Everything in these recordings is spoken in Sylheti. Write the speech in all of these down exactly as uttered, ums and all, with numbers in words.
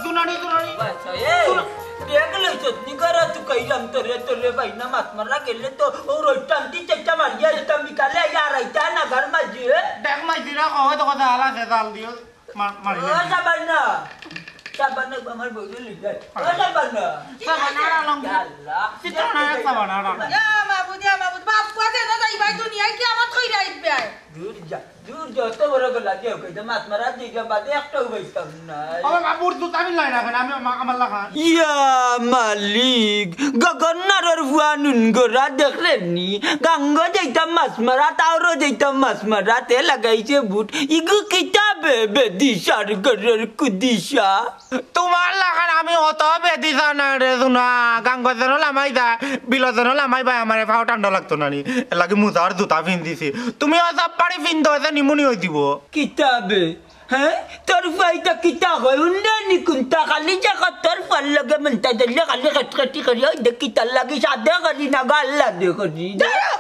দুনানি, দুনানি। আচ্ছা, এ, দেখ লইছত নি, গরা তুকাইলাম তোরে, তোরে ভাই না মাছ মারা গেলে তো ও রইতাম, তি চেষ্টা মারিয়া দিতাম বিকালে, আইয়া আড়াইটা নাগার মাঝে। দেখ মাইজি না, কয় তো কথা হালা সে জাল দিও, মা-, মারি ও লাগে। সাবানা, সাবানা, আমার বউরে লই যায়। ও সাবানা। সাবানা আলম। ইয়া আল্লাহ। চিত্রনায়ক সাবানা আলম। ইয়া মাবুদ, ইয়া মাবুদ, বাপ পুয়া দেনা যাইবাই দুনিয়ায় কিয়ামত কইরা আইবাই। দূর যা। দূর যত বড় গলা দিয়া হোক, এটা মাছ মারা দিকে বাদে একটাও পাইতাম না। ও বাবা, বুট জুতা বিলাই না কেন? আমি আমা-, আমার লাখান। ইয়া মালিক, গগন্নারর ফুয়া নুন গরা দেখলে নি? গাঙ্গ যাইতাম মাছ মারা, তাওরও যাইতাম মাছ মারা, তে লাগাইছে বুট। ইগু কিতাবে বেদিশার গরর কুদিশা। তোমার লাখান আমি অত বেদিশা না রে সোনা। গাঙ্গ যেন লামাই যায়, বিল যেন লামাই বায়, আমারে ফাও ঠান্ডা লাগতো না নি। এর লাগি মুজার জুতা পিন্দিছি। তুমি অ সাপ্পারি পিন্দো, এতে নিমুনি অই দিব। কিতাবে, হ্যাঁ? তোর ফাইটা কিতা হয়? উন্নয়নি কুন্তা খালি যে তোর ফার লগে মনটা দিলে খালি কাটকাটি করি, ওই দেখ কিতার লাগি সাদে করি না, গাল্লা দে করি।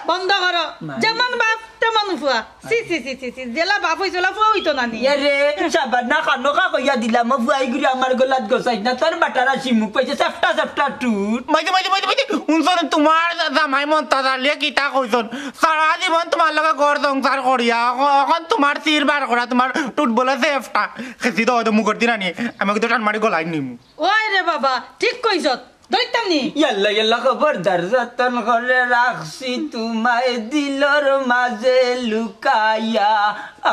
বন্ধ করো। মাই। যেমন বাপ, তেমন ফুয়া। ছি, ছি, ছি, ছি, ছি। জেলা বাপ হইছে, ওলা ফুয়া হইতো না নি। এ রে, সাবানা খানো খা কইয়া দিলাম, ও ফুয়া ইগুরি আমার গলাত গছাইস না, তোর বাটারা শিমুক পাইছে, সেফটা, সেফটা টুট। মাইতে, মাইতে, মাইতে, মাইতে। হুনছো নি, তোমার জামাই মন্তাজ আলীয়ে কিতা কইছন? সারা জীবন তোমার লগে ঘর সংসার করিয়া, অখ-, অখন তোমার ছির বার করা, তোমার টুট বলে সেফটা। খেছি তো হয়তো মুখর দিন আনি, আমি কিন্তু টান মারি গলাই নিমু। ওই রে বাবা, ঠিক কইছত। ধরতাম নি? ইয়াল্লা, ইয়াল্লা, খবরদার, যতন করে রাখছি তোমায় দিলর মাঝে লুকাইয়া,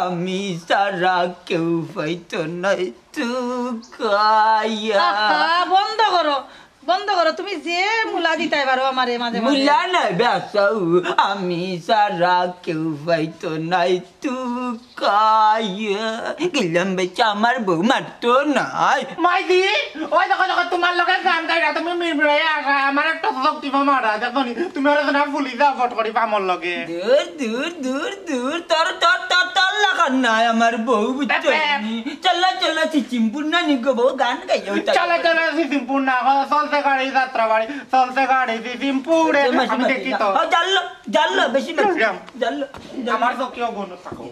আমি ছাড়া কেউ পাইতো নাই তুকাইয়া। আহা, বন্ধ করো, বন্ধ করো, তুমি যে মুলা দিতাই পারো আমারে মাঝে মাঝে। মুলা নাই বেসাউ, আমি ছাড়া কেউ পাইতো নাই তুকাইয়া। গেলাম বেচা আমার বউ মারতো নাই। মাইজি, ওই দেখো, দেখো, তোমার লগে গান গাইরা, তুমি মিমড়াইয়া আসা, আমার একটা শক্তি মারা, দেখো নি, তুমি ওরা না ভুলি যাও ফট করি পামর লগে। দূর, দূর, দূর, দূর, তোর, তোর, তোর, তোর লাখান নাই আমার বউ, বুঝছো নি? চলো, চলো, সিসিমপুর না নিগো বউ, গান গাইও, চলো। চলো, চলো, সিসিমপুর না, চলছে গাড়ি যাত্রাবাড়ি, চলছে গাড়ি সিসিমপুরে, আমি দেখি তো। ও, জানলো, জানলো, বেশি না। জানলো, জানলো। আমার তো কেউ গুণ থাকো।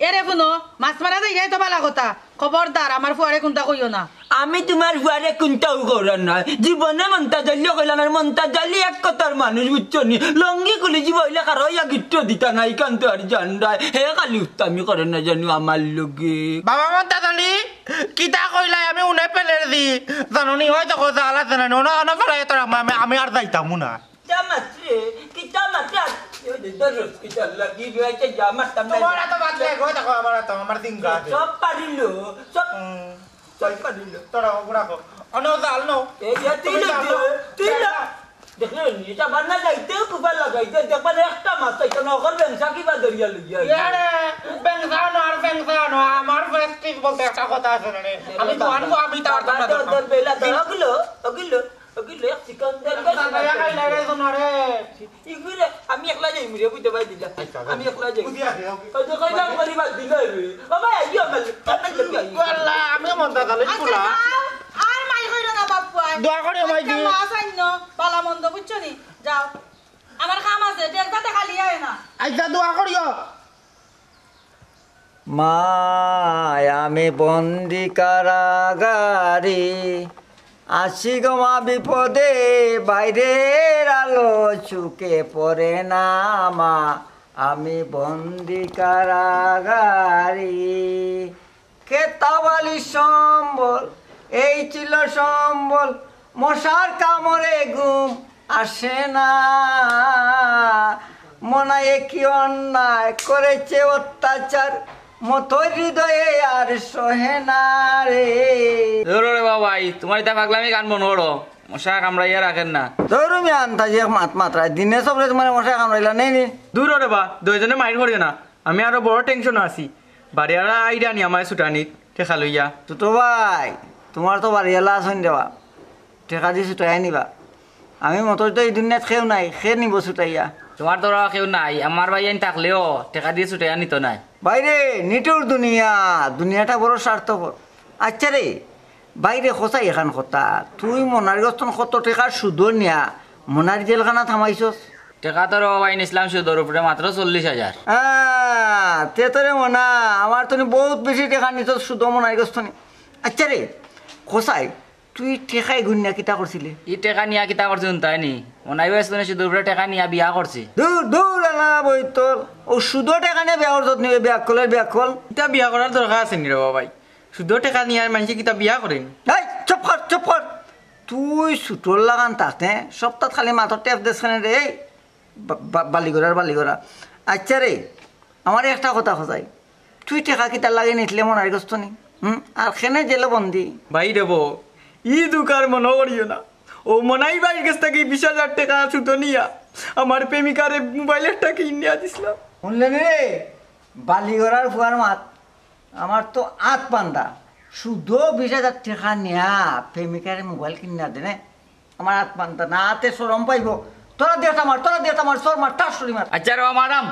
এরে হুনো, মাছ মারা যাইরায় তো বালা কথা। খবরদার, আমার ফুয়ারে কুন্তা কইও না। আমি তোমার ফুয়ারে কুন্তাও করার নায়। জীবনে মন্তাজ আলীও কইলাম না, মন্তাজ আলী এক কথার মানুষ, বুঝছো নি? লঙ্গি খুলি জীব অইলে খাড়া অইয়া গিট্টো দিতা না, ইখান তো আর জানরায়। হে খালি উস্তামি করে না জানো আমার লগে। বাবা মন্তাজ আলী, কিতা কইলায় আমি উনে পেলের দি। জানো নি, ওই দেখো জাল আছে না, অনো, অনো ফেলাই তোরা, আমি, আমি আর যাইতামু না। কিতা মাতরে, কিতা মাতরে, আর দরস কিতা লাগি রয়েছে, যা মারতাম না। তোমার এত বাদ লাগে, ওই দেখো, আমার এত, আমার দিন গা আছে। সব পারিল, সব, হুম। সব পারিল। তোরা ওগুলা কো। অনো জাল নো। এই যে তুই তুমি লো, জাল নো। তুই লো। দেখলে নি, এটা বান্না যাইতে কুবা লাগাইতে, দেখবার একটা মাছ চাইতো না, ওখানে বেংসা কিবা দরিয়া লইয়া। ইয়ারে, বেংসা নো আর বেংসা নো, আমার প্র্যাকটিস বলতে একটা কথা আছে না রে। আমি তো আনবো, আমি তো আর বাবা, তোর, তোর বেলা, তোর ওগুলো, ওগুলো। ওগুলো এক চিকন দেন, দাদা, খাই লাগে তো না রে। ইগুরে, আমি একলা যাইমু রে, বুঝতে পারি দিলা। আচ্ছা, আমি একলা যাইমু। বুঝি আছে, ওকে। ওই তো কইলাম, গরিব আর দিল রে। ও ভাই, আইও আমার, আমার লগে আইও। আল্লাহ, আমিও মন দাদা লই আচ্ছা, পুরা। যাও, আর মাই কইরো না, বাপ্পু, আয়। দোয়া করি, মাই দি। আজকে মাছ আইন, বালা মন্দ, বুঝছো নি? যাও। আমার কাম আছে, দেখবা তো খালি আয় না। আচ্ছা, দোয়া করিও। মায় আমি বন্দি কারাগারি, আছি গো মা বিপদে, বাইরের আলো চোখে পড়ে না মা, আমি বন্দি কারাগারি। কেতাবালি সম্বল, এই ছিল সম্বল, মশার কামড়ে ঘুম আসে না। মনায় কি অন্যায় করেছে অত্যাচার, মতো হৃদয়ে আর সহে না রে। ধরো রে বাবাই, তোমার ইতা পাগলামি গান বন্ধ করো। মশা কামড়াইয়া রাখেন না। ধরো মি আন্তাজি এক মাত মাতরায়, দিনে সবরে তোমার মশা কামড়াইলা নেই নি? দূর রে বা, দুইজনে মাইর করিও না। আমি আরো বড় টেনশন আছি। বাড়িওয়ালা আইরা নি আমায় ছুটানিত, টেকা লইয়া। ছোট ভাই, তোমার তো বাড়িওয়ালা আছইন দেওয়া। টেকা দি ছুটাইয়া নিবা। আমি মতো তো এই দুনিয়াত কেউ নাই, কে নিব ছুটাইয়া? তোমার তো কেউ নাই, আমার ভাই আইন থাকলেও টেকা দি ছুটাইয়া নিত নাই। বাইরে, নিঠুর দুনিয়া, দুনিয়াটা বড় স্বার্থপর। আচ্ছা রে, বাইরে খোঁচাই এখান কথা, তুই মনার গস্তন কত টেকার সুদর নিয়া মনার জেলখানা থামাইছস? টেকা তো রে বাবা নিছলাম সুদর উপরে মাত্র চল্লিশ হাজার। হ্যাঁ, তে তো রে মনা, আমার তো নি বউত বেশি টেকা নিছস সুদো মনাই গস্তনি। আচ্ছা রে, কছাই, তুই টেকা ইগুন নিয়া কিতা করছিলে? ই টেকা নিয়া কিতা করছি হুনতায় নি? মনাই ভাই সুদর উপরে টেকা নিয়া বিয়া করছি। দূর, দূর, আলা বই তোর। ও সুদো টেকা নিয়া বিয়া করছত নি, বেআক্কলর বেআক্কল। ইতা বিয়া করার দরকার আছে নি রে বাবা ভাই? সুদো টেকা নিয়া আর মানষে কিতা বিয়া করেনি? এই, চুপ কর, চুপ কর। তুই সুদর লাগান থাকতে, সপ্তাহ খালি মাথাত টেপ দেস কেনে রে? এই, বা-, বা-, বালিগড়ার বালিগড়া। আচ্ছা রে, আমার একটা কথা কছাই, তুই টেকা কিতার লাগি নিছলে মনাই গস্তনি? হুম? আর কেনে জেলো বন্দি? ভাই রে বো, ই দুকার মনো করিও না। ও মনাই ভাইর গেছ থাকি বিশ হাজার টেকা সুদো নিয়া আমার প্রেমিকারে মোবাইল একটা কিনিয়া দিছলাম। হুনলে নি রে, বালিগড়ার ফুয়ার মাত, আমার তো আত বান্ধা। সুদো বিশ হাজার টেকা নিয়া প্রেমিকারে মোবাইল কিনিয়া দেনে, আমার আত বান্ধা না, আতে শরম পাইবো। তোরা দিয়া আমার, তোরা দিয়া আমার, চোর মার, টাস করি মার। আচ্ছা রে, মারাম।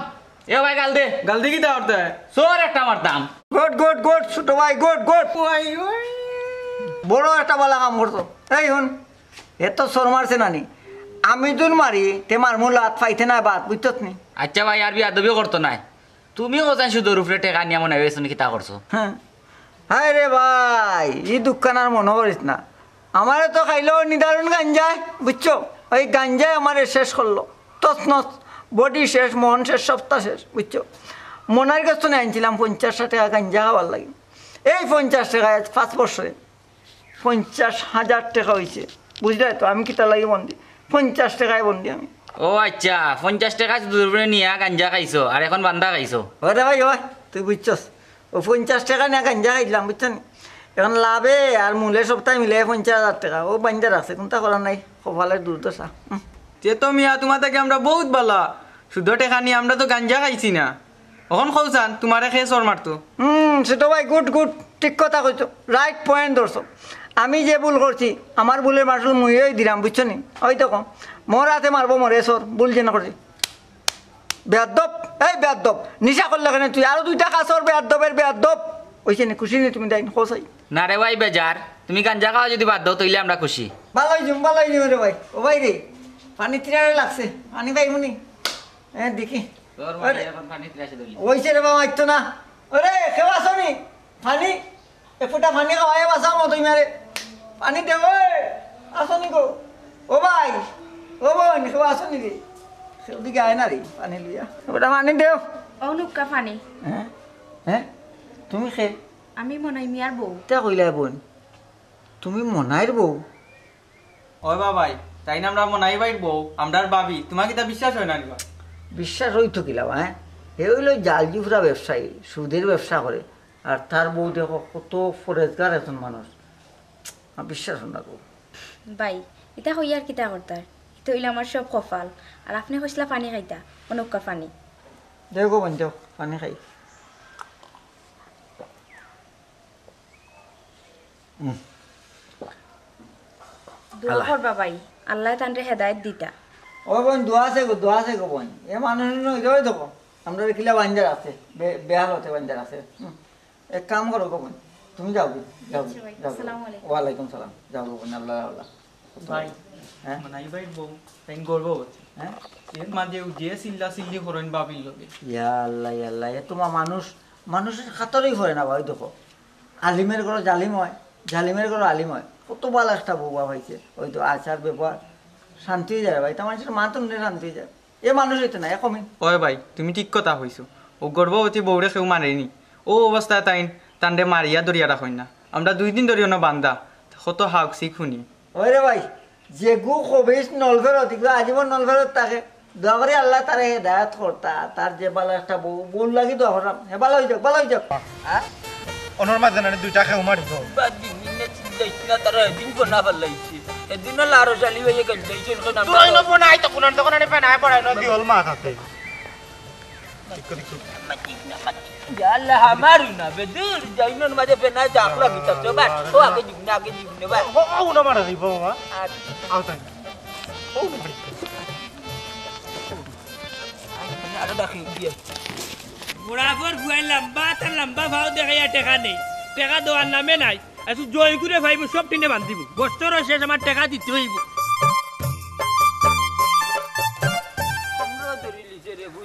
এ ভাই, গাল দে। গাল দি কিতা করতে? চোর একটা মারতাম। গুড, গুড, গুড, ছোট ভাই, গুড, গুড। ওই, ওই। বড় একটা বালা কাম করছো। এই হুন, এ তো চোর মারছে নানি। আমি দুন মারি, তে মার মূল আত পাইতে না বাদ, বুঝছত নি? আচ্ছা ভাই, আর বেয়াদবি করতো নায়। তুমি কছাই সুদর উপরে টেকা নিয়া মনাই ভাই সুদনি কিতা করছো? হ্যাঁ। হায় রে ভাই, ই দুকান আর মনো করিস না। আমারে তো খাইলো নিদারুণ গাঞ্জায়, বুঝছো? ওই গাঞ্জায় আমারে শেষ করলো। তছনছ, বডি শেষ, মন শেষ, সবতা শেষ, বুঝছো? মনাইর গেছ থনে আনছিলাম পঞ্চাশ টেকা গাঞ্জা খাওয়ার লাগি। এই পঞ্চাশ টেকায় আজ পাঁচ বছরে পঞ্চাশ হাজার টেকা অইছে। বুঝলায় তো, আমি কিতার লাগি বন্দি? পঞ্চাশ টেকায় বন্দি আমি। ও আচ্ছা, পঞ্চাশ টেকা সুদর উপরে নিয়া গাঞ্জা খাইছো, আর এখন বান্দা খাইছো। ওরে ভাই, ওই, তুই বুঝছস? ও পঞ্চাশ টেকা নিয়া গাঞ্জা খাইলাম, বুঝছো নি? এখন লাভে আর মূলে সবতায় মিলে পঞ্চাশ হাজার টেকা। ও বান্দা রাখছে, কুন্তা করার নাই, কপালের দুর্দশা। হুম। তে তো মিয়া, তুমার থাকি আমরা বউত বালা। সুদো টেকা নিয়া আমরা তো গাঞ্জা খাইছি না। অখন কও চাইন, তুমারে কে চোর মারতো? হুম, ছোট ভাই, গুড, গুড, ঠিক কথা কইছো, রাইট পয়েন্ট ধরছো। আমি যে ভুল করছি, আমার ভুলের মাসুল মুইও দিরাম, বুঝছো নি? ওই দেখো, মোর আতে মারবো মোরে চোর, ভুল যেন করছি। বেয়াদ্দব, এই বেয়াদ্দব, নিশা করলে কেনে তুই? আরো দুইটা কাছর বেয়াদ্দবের বেয়াদ্দব। অইছে নি, খুশি নি তুমি দাইন, কও চাই? না রে ভাই, বেজার, তুমি গাঞ্জা খাওয়া যদি বাদ দেও, তাইলে আমরা খুশি। ভালা অইছে, ভালা অইছে রে ভাই। ও ভাই রে, পানি তিরারে লাগছে, পানি পাইমু নি? হ্যাঁ, দেখি। তোর মাথায় এখন পানি তিরাশি দলি। অইছে রে বাবা, আইতো না। ওরে, কেউ আছো নি? পানি? এক ফুটা পানি খাওয়াই বাঁচাও মতো ইমারে। পানি দেও, ওই। আছো নি গো? ও ভাই, ও বোন, কেউ আছো নি রে? কেউ দিকে আয় না রে, পানি লইয়া। এক ফুটা পানি দেও। অনুক্কা পানি। হ্যাঁ? হ্যাঁ? তুমি কে? আমি মনাই মিয়ার বউ। তা কইলা বোন, তুমি মনাইর বউ? ওই বাবাই, তাইন আমরার মনাই ভাইর বউ, আমরার ভাবি, তুমার কিতা বিশ্বাস অয় না নি বা? বিশ্বাস অইতো কিলা বা, হ্যাঁ? হে অইলো জাল জুফরা ব্যবসায়ী, সুদের ব্যবসা করে। আর তার বউ দেখো কত পরেজগার একজন মানুষ। আমার বিশ্বাস অয় না গো। ভাই, ইতা কইয়া আর কিতা করতায়? ইতা অইলো আমার সব কপাল। আর আপনে কইছলা পানি খাইতা, অনুক্কা পানি। দেও গো বোন, দেও, পানি খাই। হুম। দোয়া আল্লাহ। করবা ভাই, আল্লায় তানরে হেদায়েত দিতা। ও বোন, দোয়া আছে গো, দোয়া আছে গো বোন। এ মানুষ নয়, ওই দেখো, আমরারে কিলা বান্দা রাখছে, বে-, বেহাল অতে বান্দা রাখছে। হুম। এক কাম করো গো বোন, তুমি যাও গো, যাও গো, আচ্ছা ভাই, যাও গো। আসসালামু আলাইকুম। ওয়ালাইকুম সালাম। যাও গো বোন, আল্লাহ, আল্লাহ। ভাই, হ্যাঁ? মানে এই ভাইর বউ, তাইন গর্ভবতী। হ্যাঁ? এর মাঝে যে চিল্লা চিল্লি করইন ভাবির লগে। ইয়া আল্লাহ, ইয়া আল্লাহ, এ তুমার মানুষ, মানুষের খাতরেই পড়ে না ভাই, দেখো। আলিমের ঘরো জালিম অয়, জালিমের ঘরো আলিম অয়। কত ভালা একটা বউ বা পাইছে, ওই তো আচার ব্যবহার শান্তি অই যায় রে ভাই, তা মানুষের মান তো মনে শান্তি অই যায়। এ মানুষ অইতো না, এ কমিন। ওই ভাই, তুমি ঠিক কথা কইছো। ও গর্ভবতী বউরে কেউ মারেনি। ও অবস্থায় তাইন তানরে মারিয়া ধরিয়া রাখইন না। আমরা দুই দিন ধরি অনো বান্দা, কত হাউক সিক হুনি। ওই রে ভাই, যেগু খবিস নলফেরত, ইগু আজীবন নলফেরত থাকে। দোয়া করি আল্লায় তারে হেদায়েত করতা, তার যে ভালা একটা বউ, বউর লাগি দোয়া করলাম। হে ভালা অই যাউক, ভালা অই যাউক। হ্যাঁ? অনর মাঝে নানি দুইটা কেউ মারিব। বাদ দিন, নিনে চিল্লাইস না, তারা এদিন ফোনা ফালাইছে। এদিনও লারো শালি অইয়া গেল, যাইছে, এখন আমরা তোর অইন ফোন আইতো, কোন দোকানে আনি ফেনা, আয় পড়ায় নদী। হল মা খাতে। ইয়া আল্লাহ, আমারও না, বেদুর, যাইনর মাঝে ফেনা, যা, আখলা গীতা, তো বাস, ও আগে দিব না, আগে দিব না, বাস। ও, ও, উনা মারা দিব, বাবা। আর আও তাই। ও, উনা মারা দিব। আরো ডাকি, দিয়ে। বরাবর বুয়াই লম্বা, তার লম্বা ভাও দেখাইয়া টেকা নেই। টেকা দেওয়ার নামে নাই। আচ্ছা, জয় করে ভাইব, সব টিনে বান্ধিব। বছরও শেষ, আমার টেকা দিতে অইব।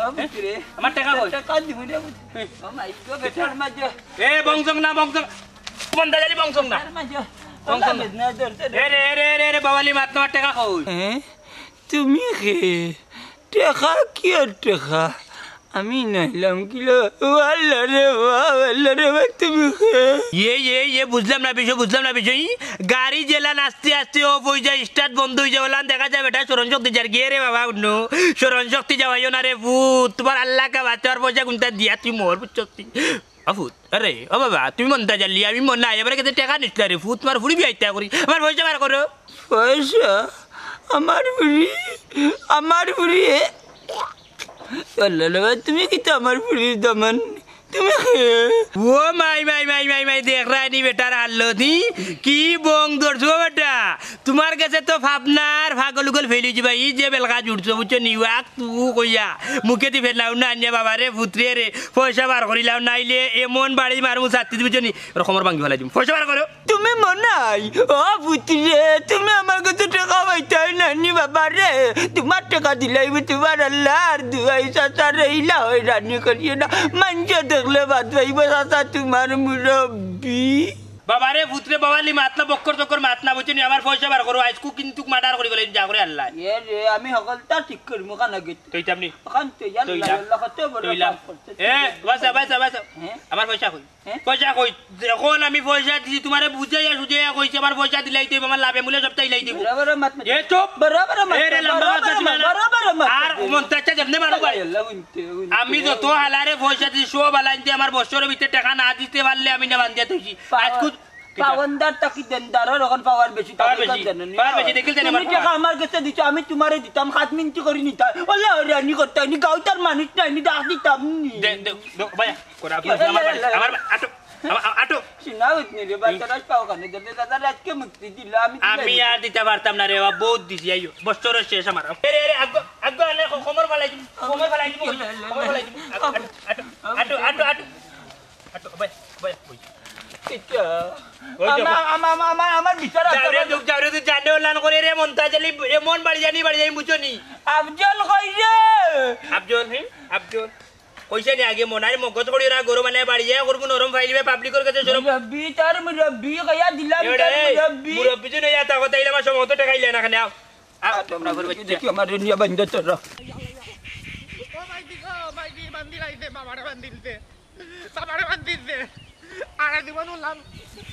ও পুত্রে, আমার টেকা কই? টেকা দিমু রে পুত্রে। ও মাই গো, বেটার মাঝে। এ, বংশং না, বংশং। মন্তাজ আলী বংশং না। বেটার মাঝে। বংশং না। না, ধরছে, এ রে, এ রে, এ রে, এ রে, বাবালি মাত, তোমার টেকা কই? হ্যাঁ? তুমি কে? টেকা? কিয়র টেকা? আমি নাইলাম কিলো। ও আল্লাহ রে বাবা, আল্লাহ রে বাবা, তুমি কে? ইয়ে, ইয়ে, ইয়ে, বুঝলাম না বিষয়, বুঝলাম না বিষয়। গাড়ি যেলান আস্তে আস্তে অফ অই যায়, স্টার্ট বন্ধ অই যায়, ওলান দেখা যায় বেটা স্মরণ শক্তি যার গিয়ে রে বাবা, উন্নু। স্মরণ শক্তি যাওয়াইও না রে পুত, তোমার আল্লাহ কা বাঁচার পয়সা কোনটা দিয়া তুই মর, বুঝছস তুই? ও পুত, আরে, ও বাবা, তুমি মন্তাজ আলী, আমি মনে হয় এবার কাছে টেকা নিস না রে পুত, তোমার ফুড়ি বিয়া ইত্যা করি, আমার পয়সা বার করো। পয়সা? আমার ফুড়ি, আমার ফুড়ি, এ? আল্লাহ রে বাবা, তুমি কিতা আমার ফুড়ির দামান? তুমি কে? ও মাই, মাই, মাই, মাই, মাই, দেখরায়নি বেটার হাল্লত, হি? কি বং ধরছো বেটা? তোমার গেছে তো ফাপনার ফাগল উগল ফেলি দিবা, ই যে বেলকা জুড়ছো, বুঝছো নি? ওয়াক তু কইয়া, মুখেদি ফেলাও না, আনিয়া বাবা রে, পুত্রে রে, পয়সা বার করিলাও, নাইলে এমন বাড়ি মারমু ছাত্তি, বুঝছো নি? রকমর ভাঙ্গি ফেলাই দিমু, পয়সা বার করো। তুমি মনাই, ও পুত্রে, তুমি আমার কাছে টেকা পাইতায় নানি বাবা রে। তোমার টেকা দিলাইব তোমার আল্লাহর দুয়াই, চাচা রে, ইলা হয়রানি করিও না। মানষে দেখলে বাদ পাইব, চাচা তোমার মুরব্বি। বাবা রে, পুত্রে, বাবালি মাত না, বক্কর চক্কর মাত না, বুঝছো নি? আমার পয়সা বার করো, আইজকু কিন্তু মার্ডার করি ফেলাই, যা করে আল্লাহ। এ রে, আমি হকলতা ঠিক করমু, কানা গেট। তুই তেমনি। ওখান তো ইয়ার তুই লাল লাগ। লাল কত বড় তুই লাগ। কাম করছে। এ, বাসা, বাসা, বাসা। হ্যাঁ? আমার পয়সা কই? হ্যাঁ? পয়সা কই? এখন আমি পয়সা দিছি, তোমারে বুঝাইয়া সুঝাইয়া কইছি, আমার পয়সা দিলাইতে অইব, আমার লাভে মূলে সবটা দিলাই দিব। বড় বড় মাত মাত। এ চুপ। বড় বড় মাত। এ রে, লম্বা বড় মাত বড় মাত, মাত। বড় বড় মাত। আর মন্তাজটা যেমনে মারো ভাই। আল্লাহ, উনতে, উনতে। আমি যত হালারে পয়সা দিছি, সব হালাইতে আমার বছরের ভিতরে টাকা না দিতে পারলে আমি না বান্ধিয়া থইছি। পাওয়ার, আজকু পাওয়ারদার তাকি দেনদার, আর এখন পাওয়ার বেশি, পাওয়ার তাকে বেশি। জানো নি? পাওয়ার বেশি, দেখিল জানি তুমি আমার টাকা পাওয়ার। আমার কাছে দিছো, আমি তোমারে দিতাম, সাত মিনিট করি নিতাম। ওলা হয়রানি করতে হয়নি, গাউতার মানুষ নাই নি, ডাক দিতাম নি। দে, দে, দে, ভাই। করা, এ, আমার এ, ভাই, এ, আমার ভাই, আটো, আমার, আ-, আটো। শোনা উঠনি রে, বাচ্চারা পাও কানে ধরতে, দাদা রাতকে মুক্তি দিল, আমি দিলাই। আমি আর দিতে পারতাম না রে, বাবা, বহুত দিছি, আইও, বছর শেষ আমার। এ রে, এ রে, আগ্গো, আগ্গো, আনে, ক-, কোমর ফালাই দিমু, কোমর ফালাই দিমু, কোমর ফালাই দিমু। আ-, আ-, আটো, আটো, আটো, আটো। আটো, ভাই, ভাই, ভাই। কিতা? ওই দেখো। আমা-, আমা-, আমা-, আমা-, আমার বিচার আছে, যাও রে, আমার দুঃখ যাও রে, তুই জানে ওলান করে রে, মন্তাজ আলী, এমন বাড়ি জানি, বাড়ি জানি, বুঝছো নি? আফজল কই রে? আফজল, হে? আফজল। কইছে নি আগে মনাইর মগজ করিও না, গরু মানে বাড়ি যায়, করবো নরম ফাইলিবে, পাবলিকর কাছে সরম। মুরব্বি, তার মুরব্বি, কইয়া দিলাম, এ তার ওরে, মুরব্বি। মুরব্বি যে নইয়া তা কথা, ইলা আমার সময় তো টেকাইলে না, কেনে আও? আও, তোমরা করবে দেখি, দেখি, আমার নিয়া বান্ধা তোরা। ও মাইদি গো, মাইদি, বান্দি লাইছে, বাবারে বান্দি দিছে। বাবারে বান্দি দিছে। আরে জীবন বললাম,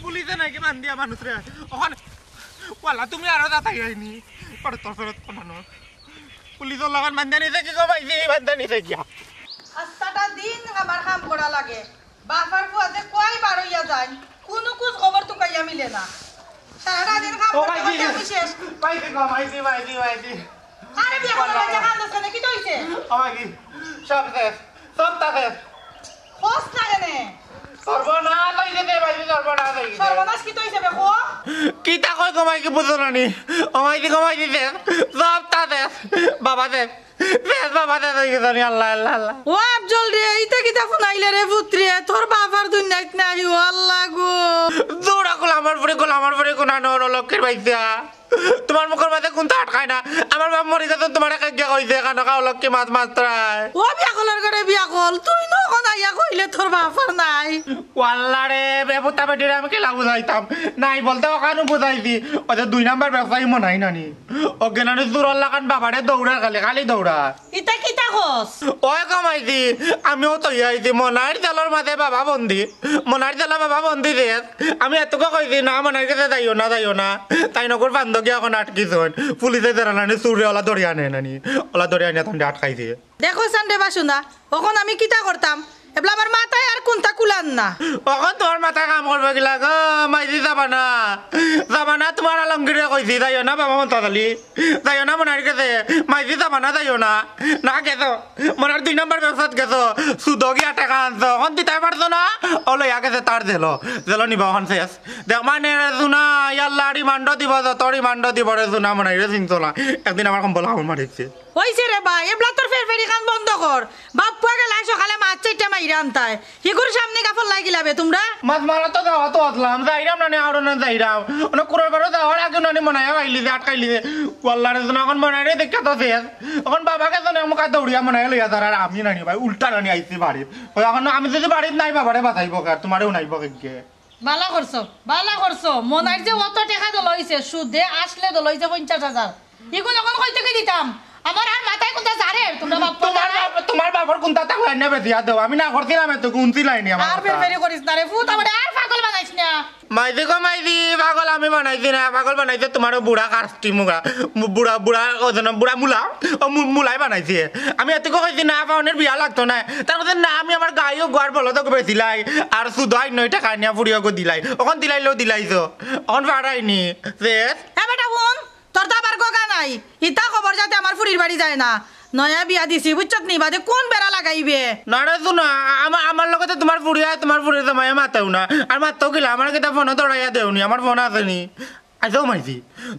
পুলিশে নাকি বান্দিয়া মানুষরে। ওখানে, ওয়ালা, তুমি আরো দাঁতাই হয়নি। পরে তোর ফেরত কমানো। পুলিশর লাগান বান্ধা নিছে কি গো মাইদি, বান্ধা নিছে গিয়া। আস্তাটা দিন আমার কাম করা লাগে। বাফর ফুয়া যে কই বার অইয়া যায়, কুনু খোঁজ খবর তুকাইয়া মিলে না। সারাটা দিন কাম ও করতে মাইদি, করতে আমি শেষ। মাইদি গো, মাইদি, মাইদি, মাইদি। আরে বিয়া করার লাগি কাম আছে না, কিতা অইছে? ও মাইদি, সব শেষ, সব তা শেষ। খোঁজ না কেনে? সর্বনাশ অইছে রে মাইদি, সর্বনাশ অইছে। সর্বনাশ কিতা অইছে বে কো? কিতা কই গো মাইদি বুঝো না নি? ও মাইদি গো মাইদি শেষ, সব তা শেষ, বাবা শেষ। শেষ বাবা, শেষ অই গেছে রে, আল্লাহ, আল্লাহ, আল্লাহ। ও আফজল রে, ইতা কিতা ফুনাইলে রে পুত্রে? তোর বাফর দুনিয়াত নাই, ও আল্লাহ গো। দৌড়া গোলামর ফুড়ি, গোলামর ফুড়ি, কোনা নর, অলক্ষীর বাইচ্চা। তোমার মুখর মাঝে কুন্তা আটকায় না। আমার বাপ মরি গেছে, তোমারে কে গিয়া কইছে, কানো খাও, অলক্ষী মাছ মাছ তরায়। ও বিয়াকলর ঘরে বিয়াকল, তুই নখন আইয়া কইলে তোর বাফর নাই। ও আল্লাহ রে, বেপুতা বেটিরে আমি কিলা বুঝাইতাম? নাই বলতে ওখানো বুঝাইছি। ওই যে দুই নাম্বার ব্যবসায়ী মনাই নানি। অজ্ঞানানি চুরর লাখান বাবারে দৌড়ার খালি, খালি দৌড়ার। ইতা কিতা কস? ওই কমাইছি, আমিও তো আইছি, মনাইর জেলর মাঝে বাবা বন্দি, মনাইর জেলা বাবা বন্দি রে। আমি এতকে কইছি, "না, মনাইর গেছে যাইও না, যাইও না।" তাইন অগুর বান্ধ গিয়া অখন আটকিছইন। পুলিশে ধরা নানি, চুররে ওলা ধরিয়া আনে নানি, ওলা ধরিয়া আনিয়া তানরে আটকাইছে। দেখো সান রে বাসুনা, অখন আমি কিতা করতাম? এবলা আমার মাথায় আর কুন্তা কুলার না। অখন তোমার মাথায় কাম করবে কিলা গো? মাইজি যাবা না, যাবা না, তোমার আলমগীরে কইছি, যাইও না বাবা মন্তাজ আলী, যাইও না মনাইর গেছে, মাইজি যাবা না, যাইও না। না গেছো, মনাইর দুই নাম্বার ব্যবসাত গেছো, সুদো গিয়া টেকা আনছো, অখন দিতায় পারছো না, ও লইয়া গেছে তার জেলো, জেলো নিবা অখন শেষ। দেখ মানে রে জুনা, ইয়াল্লা রিমান্ডও দিব, যত রিমান্ডও দিব রে জুনা, মনাইরে চিনছো না, একদিন আমার কম্বল কামড় মারিছে। অইছে রে ভাই, এবলা তোর ফেরফেরি খান বন্ধ কর। বাপ পুয়া গেলায় সকালে মাছ চাইরটা মাই জানতায়। হিগুর সামনে গাফর লাগিলাবে তোমরা। মাছ মারা তো যাওয়া তো আসলাম, যাইরাম নানি, আরো না যাইরাম। অনো কুরোর বারো যাওয়ার আগে নানি মনাইয়া পাইলি যে, আটকাইলি যে। ওয়াল্লাহ রে, এখন মনাইরে দেখা তো শেষ। এখন বাবাকে তো না মুখা দৌড়িয়া মনাই লইয়া যার, আর আমি নানি ভাই উল্টা নানি আইছি বাড়িত। ওই এখন আমি যদি বাড়িত নাই, বাবারে বাঁচাইবো কার, তোমারেও নাইবো কে। বালা করছো, বালা করছো। মনাইর যে অত টেকা দল হইছে, সুদে আসলে দল হইছে পঞ্চাশ হাজার। ইগুন এখন কই থাকি দিতাম? আমার আর মাথায় কোনটা জারে, তোমরা বাপ তোমার বাপ, তোমার বাপর কোনটা থাকলে না বেশি আর দেও। আমি না করছিলাম এত, গুনছিলাই নি আমার আর কথা। বেরবেরি করিস না রে ফুত, আমারে আর পাগল বানাইস না। মাইজি গো মাইজি, পাগল আমি বানাইছি না, পাগল বানাইছে তোমার বুড়া কাস্টি মুগা। বুড়া, বুড়া, ও যেন বুড়া মুলা, ও মু-, মুলাই বানাইছে। আমি এতকে কইছি না, পাওনের বিয়া লাগতো না। তার কথা না, আমি আমার গাইও গোয়ার বলো তো বেশিলাই, আর সুদাই নয় টাকা নিয়া ফুড়িও গো দিলাই। অখন দিলাইলেও দিলাইছো, অখন ফাড়াইনি। শেষ। এ বেটা হুন, তোর তো আবার গগা নাই। ইতা খবর যাতে আমার ফুড়ির বাড়ি যায় না। নয়া বিয়া দিছি, বুঝছত নি? বাদে কোন বেড়া লাগাইবে? না রে সোনা, আমা-, আমার লগে তো তোমার ফুড়ি আর তোমার ফুড়ির জামাইয়ে মাতেও না। আর মাততেও কিলা, আমার কিতা ফোনও ধরাইয়া দেওনি, আমার ফোন আছে নি। আইসাও মাইজি।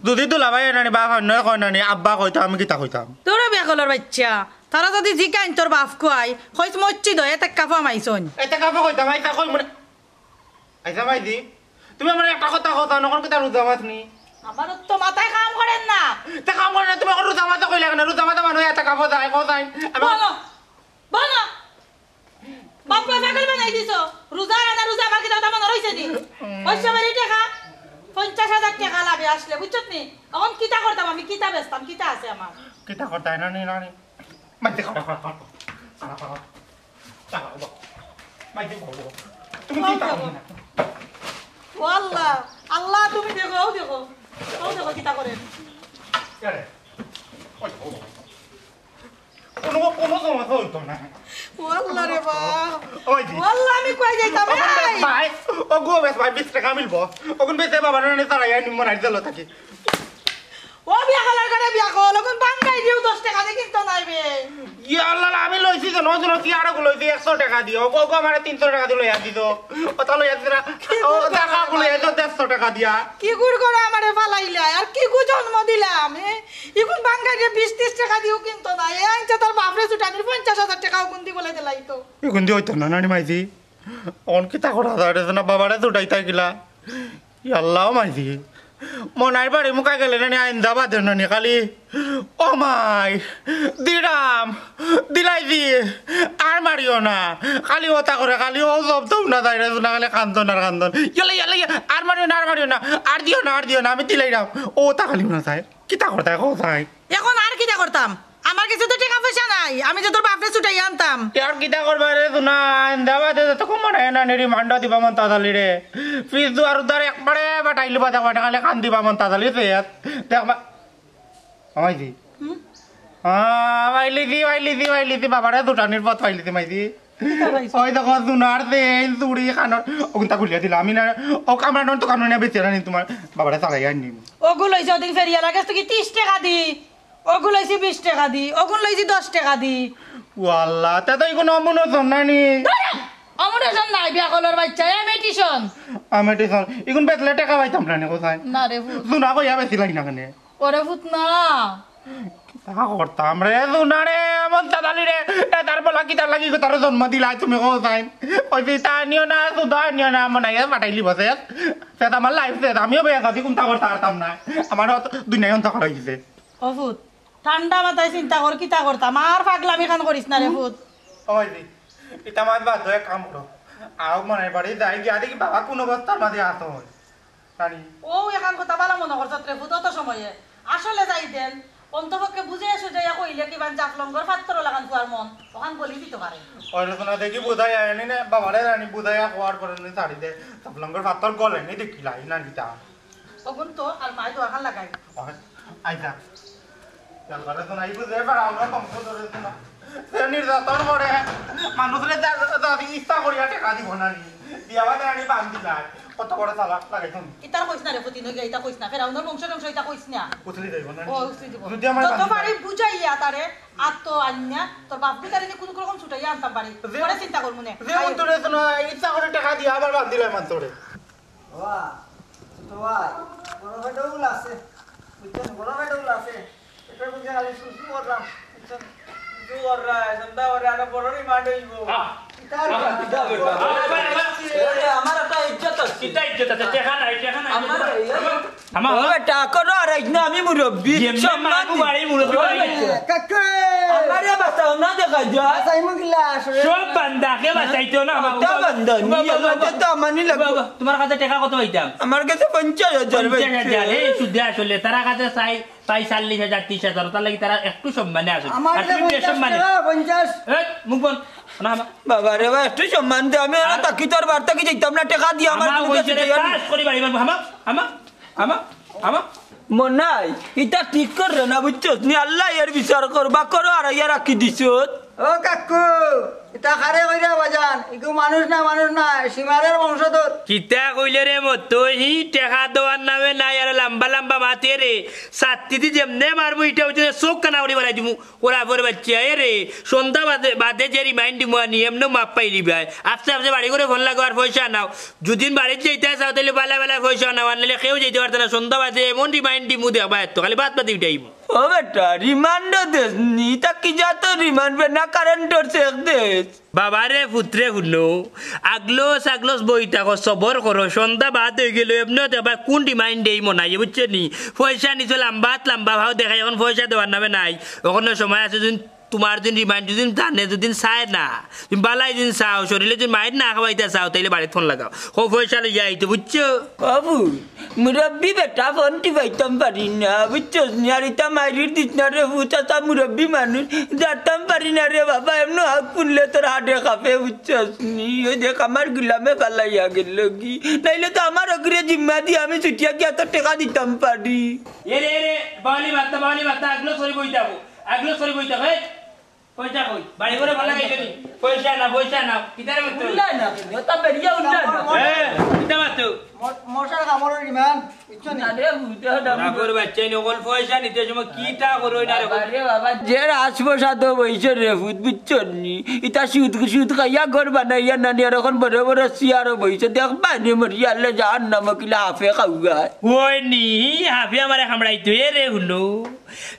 যদি দুলাভাই নানি, বাপ আর নয় কয় নানি, আব্বা কইতো, আমি কিতা কইতাম? তোরা বেকলর বাচ্চা, তারা যদি জিকাইন তোর বাপ কয়, কইস মসজিদ হয়, এতে কাফা মাইছইন। এতে কাফা কইতাম, আইসা কই মনে আইসা মাইজি, তুমি আমার একটা কথা কথা নকল কিতা রোজা মাস নি? আমার তো মাথায় কাম করেন না। তে কাম করে না, তুমি এখন রোজা মাসে কইলে কেন? রোজা মাসে মানুষ এত কাপড় যায়, কোথায়? আমি বলো, বলো। বাপ মা পাগল বানাই দিছো। রোজা আর আনা রোজা আমার কিতা মনে রইছে নি? পয়সা বাড়ি টাকা, পঞ্চাশ হাজার টাকা লাভে আসলে, বুঝছত নি? এখন কিতা করতাম আমি, কিতা বেচতাম, কিতা আছে আমার? কিতা করতায় না নি, না নি? মাইতে খাড়া, খাড়া, খাড়া। খাড়া, খাড়া। খাড়া, বাবা। মাইতে বাবা। তুমি কি তা করো না? ও আল্লাহ, আল্লাহ তুমি দেখো, ও দেখো। ও দেখো কিতা করে। আরে, ওই, ও বাবা। কোনো, কোনো সমস্যা হইতো না। ও আল্লাহ রে বাপ। ওই যে। ও আল্লাহ, আমি কই যাইতাম, ওখান বেশ এই? ভাই, ও গো বেশ ভাই, বিশ টাকা মিলবো। ওখান বেশ বাবা, না, না, তারা এই নিম্ন নাইট দিল থাকি। ও বিয়া করার করে বিয়া কর, ওখান বাঙ্গাই দিও দশ টাকা দিয়ে কিনতো নাইবে। ইয়া আল্লাহ, আমি লইছি যে নজর কি আরো লইছি একশো টাকা দিও। ও গো, আমারে তিনশো টাকা দিল, ইয়াদ দিত। ও তাহলে ইয়াদ দিরা। ও টাকা গুলো ইয়াদ দেড়শো টাকা দিয়া। কি গুড় করে আমারে ফালাইলা, আর কি গু জন্ম দিলাম, এ? ইগুন বাঙ্গাইরে বিশ ত্রিশ টাকা দিও কিনতো না। এ আনছে তার বাপরে ছুটানির পঞ্চাশ হাজার টাকা ওগুন দি বলে দিলাই তো। ইগুন দি হইতো না, নানি মাইজি। অন কিতা করা যায় রে, না বাবারে ছুটাইতা গিলা। ইয়াল্লাহ মাইজি। মনাইর বাড়ি মুখা গেলে নানি আইন্দা বাদে নানি খালি, "ও মাই, দিরাম, দিলাই দি, আর মারিও না।" খালি ওটা করে, খালি ও জব দম না যায় রে, না খালি কান্দন আর কান্দন। ইয়াল্লা, ইয়াল্লা, ইয়া, আর মারিও না, আর মারিও না, আর দিও না, আর দিও না, আমি দিলাইরাম। ও তা খালি না যায়। কিতা করতায়, কও চাই? এখন আর কিতা করতাম? আমার কাছে তো টাকা পয়সা নাই, আমি যে তোর বাপরে ছুটাইয়া আনতাম। আর কিতা করবা রে, সোনা? আইন্দা বাদে তো কম না, না, রিমান্ডও দিবা মন তাড়াতাড়ি রে। ফিস দুয়ার উদ্ধার একবারে বাটাইলি বাদে কয়টা খালি কান দিবা মন তাড়াতাড়ি রে। দেখবা, আমাই দি। হুম? আহ, পাইলি দি, পাইলি দি, পাইলি দি, বাবারে দুটানির পথ পাইলি দি, মাই দি। কিতা পাইছো? ওই দেখো, সোনার চেইন, চুড়ি, কানর, ওগুনতা খুলিয়া দিলা। আমি না, ও কামড়া নন তো কামড়া নিয়ে বেঁচে রানি তোমার বাবারে চালাই আনি। ওগু লইছে ওদিন ফেরিয়া লাগে, তুই কি ত্রিশ টাকা দি? ওগু লইছি বিশ টাকা দি, ওগুন লইছি দশ টাকা দি। ওয়াল্লা, তা তো এগুন অমন ওজন না নি। ধরে! অমন ওজন নাই, বিয়া কলর বাচ্চা, এ মেটিশন। আ, মেটিশন। এগুন বেচলে টাকা পাইতাম না নি, কোথায়? না রে, ভূত। সোনা কইয়া বেশি লাগি না কেনে? ওরে ভূত না। কিতা করতাম রে, সোনা রে, এমন চাদালি রে। এ, তার বলা কিতার লাগি গো, তারে জন্ম দিলা তুমি, কোথায়? ওই যে তা নিও না, সুদা নিও না, মনে হয় পাঠাইলি বসে। সে তো আমার লাইফ শেষ, আমিও বেয়া যাচ্ছি, কোনটা করতে পারতাম না। আমারও তো দুনিয়ায় অন্ধকার হয়ে গেছে। ও ভূত, ঠান্ডা মাথায় চিন্তা কর, কিতা করতাম? আর পাগলামি খান করিস না রে ভূত। ওই দি, ইতা মাত বাদ দে, এক কাম করো। আও মনে বাড়ি যাই গিয়া দেখি বাবা কোন অবস্থার মাঝে আতো হয়। জানি। ও এখান কথা বালা মনে করছত রে ভূত, অত সময়ে। আসলে যাই দেন, অন্তপক্ষে বুঝে এসে যাইয়া কইলে কি বান জাফলঙ্গর ফাত্তর লাগান ফুয়ার মন, ওখান বলি দিতে পারে। ওই রকম না দেখি বুঝাই আয়নি না, বাবারে জানি বুঝাইয়া কোয়ার করে নি ছাড়ি দে। জাফলঙ্গর ফাত্তর গলে নি দেখি লাই না কিতা। ওগুন তো আর মাই দোয়া খান লাগাই। ওই, আইজা। জাফলঙ্গরে তো নাই বুঝে, এবার আমরা বংশ ধরে তো না। সে নির্যাতন করে, মানুষরে যা, যা, যা, ইচ্ছা করিয়া টাকা দিব না নি। দিয়া বাদে আনি বান দিলা। কত বড় চালাক লাগাই তুমি। ইতার কইস না রে, পুতি নই গিয়া, ইতা কইস না। ফেরাউনর বংশ টংশ ইতা কইস না। উতলি যাইব না নি? ও, উতলি দিব। যদি আমার যত বান দিলা। পারি বুঝাইয়া তারে, আর তো আইন না। তোর বাপ বিতারে নি কোনো রকম ছুটাইয়া আনতাম পারি। যে পরে চিন্তা করমু নে। যে আয়। উত্তরে তো না, ইচ্ছা করে টাকা দিয়া আবার বান দিলা মাত্র রে। বাবা, ছোট ভাই, বড় ভাইটাও আছে। বুঝছেন? বড় ভাইটাও আছে। এটা বুঝে খালি শুরু করলাম। বুঝছেন? শুরু কররা, সন্ধ্যা করে আরো বড় remand হইব। আহ! আমার একটা ইজ্জত আছে। কিতা ইজ্জত আছে? টেকা নাই, টেকা নাই। আমার, আমার ও বেটা, করো আর আইজ না, আমি মুরব্বি। এমনি সম্মান মারবো দি। বাড়ি মুরব্বি ও বাড়ি বেটা। গেছে। কাকা। আমারে বাঁচাও না, দেখা যায়। বাঁচাইমু কিলা আসলে? সব বান্দা, কে বাঁচাইতো না, আমার ওটা বাবা। বান্দা, বাবা, নিয়ে বাবা, বাবা। তো আমানি লাগবো। বাবা, তোমার কাছে টেকা কত পাইতাম? আমার কাছে পঞ্চাশ হাজার পঞ্চাশ হাজার, পাইছে। এই সুদে আসলে, তারা কাছে চাই, চাই চল্লিশ হাজার, ত্রিশ হাজার, তার লাগি তারা একটু সম্মানে আসে। আমার আর কাছে তুমি পঞ্চাশ বেসম্মানে। টেকা, পঞ্চাশ। এ, মুখ বন্ধ। না, না। বাবা রে বাবা, একটু সম্মান দে, আমি ওরা আর তাকি তোর বার্তা কি যাইতাম না, টেকা দিয়ে আমার আমার কোনো ওই কিছু যে দেওয়ার নেই। কাজ করি বাড়ি বাড়ি, হামা, হামা, হামা, হামা। মনাই, ইটা ঠিক কররে না, বুঝছস নি? আল্লায় এর বিচার করবা, করো আর ইয়া রাখি দিছস। ও কাকু, ইতা কারে কইরা বাজান, ইগু মানুষ না, মানুষ না, সীমারের বংশধর। কিতা কইলে রে মতো, হি টেকা দেওয়ার নামে নাই, আর লম্বা লম্বা মাতে রে, ছাত্তি দি যেমনে মারমু, ইটা হইছে চোখ কানা করি বাড়াই দিমু। ওরা পরে বাচ্চা, এ রে, সন্ধ্যা বাদে, বাদে যে রিমাইন্ড দিমু আনি, এমনে মাপ পাইলি ভাই। আস্তে আস্তে বাড়ি করে ফোন লাগো আর পয়সা নাও। যদিন বাড়িত যাইতে চাও, তাইলে বালা বালা পয়সা নাও, আর নাইলে কেউ যাইতে পারতো না। সন্ধ্যা বাদে এমন রিমাইন্ড দিমু দেখবা, এত খালি বাদ বাদে উঠাইমু। ও বেটা, রিমান্ডও দেস নি, তা কি জাত রিমান্ড বে না কারেন্টর চেক দেস? বাবারে পুতরে হুনো, আগলস আগলস বই থাকো, সবর করো, সন্ধ্যা বাদ হয়ে গেল, এমনিও দেখবা কোন রিমাইন্ড দেই মনাই, বুঝছো নি? পয়সা নিছো লাম্বাত লাম্বা ভাও দেখাই, এখন পয়সা দেওয়ার নামে নাই। ওখানে সময় আছে, যদি তোমার দিন রিমাইন্ড যদি জানে, যদি চায় না, তুমি বালাই দিন চাও, শরীরে যদি মাইর না খাওয়াইতে চাও, তাইলে বাড়িত ফোন লাগাও। হো পয়সা লইয়া আইতো, বুঝছো? বাবু, মুরব্বি বেটা ফোন টিপাইতাম পারি না, বুঝছস নি? আর ইতা মাইরির দিস না রে, ফুচা তা মুরব্বি মানুষ, জানতাম পারি না রে বাবা, এমন হাত পুনলে তোর হাটে কাঁপে, বুঝছস নি? ওই দেখ আমার গুলামে ফালাইয়া গেল কি, নাইলে তো আমার অগ্রে জিম্মা দিয়ে আমি ছুটিয়া গিয়া তোর টেকা দিতাম পারি। এ রে, এ রে, বাউলি মাত্তা, বাউলি মাত্তা, আগলো সরি বই যাবো, আগলো সরি বই যাবো, এই। পয়সা কই? বাড়ি ঘরে ভালা খাইছো নি? পয়সা না, পয়সা না। কিতারে মাতো? উল্লা না, ওটা বেরিয়া উল্লা না। এ, কিতা মাতো? ম-, মশার কামড়ের ইমান, বুঝছো নি? না রে, বুঝতে হবে না। রাগর বাচ্চা নি, অখন পয়সা নিতে সময় কিতা করো না রে? বাবা রে বাবা, যে রাজপ্রসাদ বইছে রে, ভূত বুঝছো নি? ইতা সুদ, সুদ খাইয়া ঘর বানাইয়া নানি, আর অখন বড় বড় চেয়ারও বইছে। দেখবা নি মরিয়া আল্লাহ জাহান্নামো কিলা হাফে খাওয়া। ওই নি, হাফে আমারে কামড়াইতো, এ রে হুনো।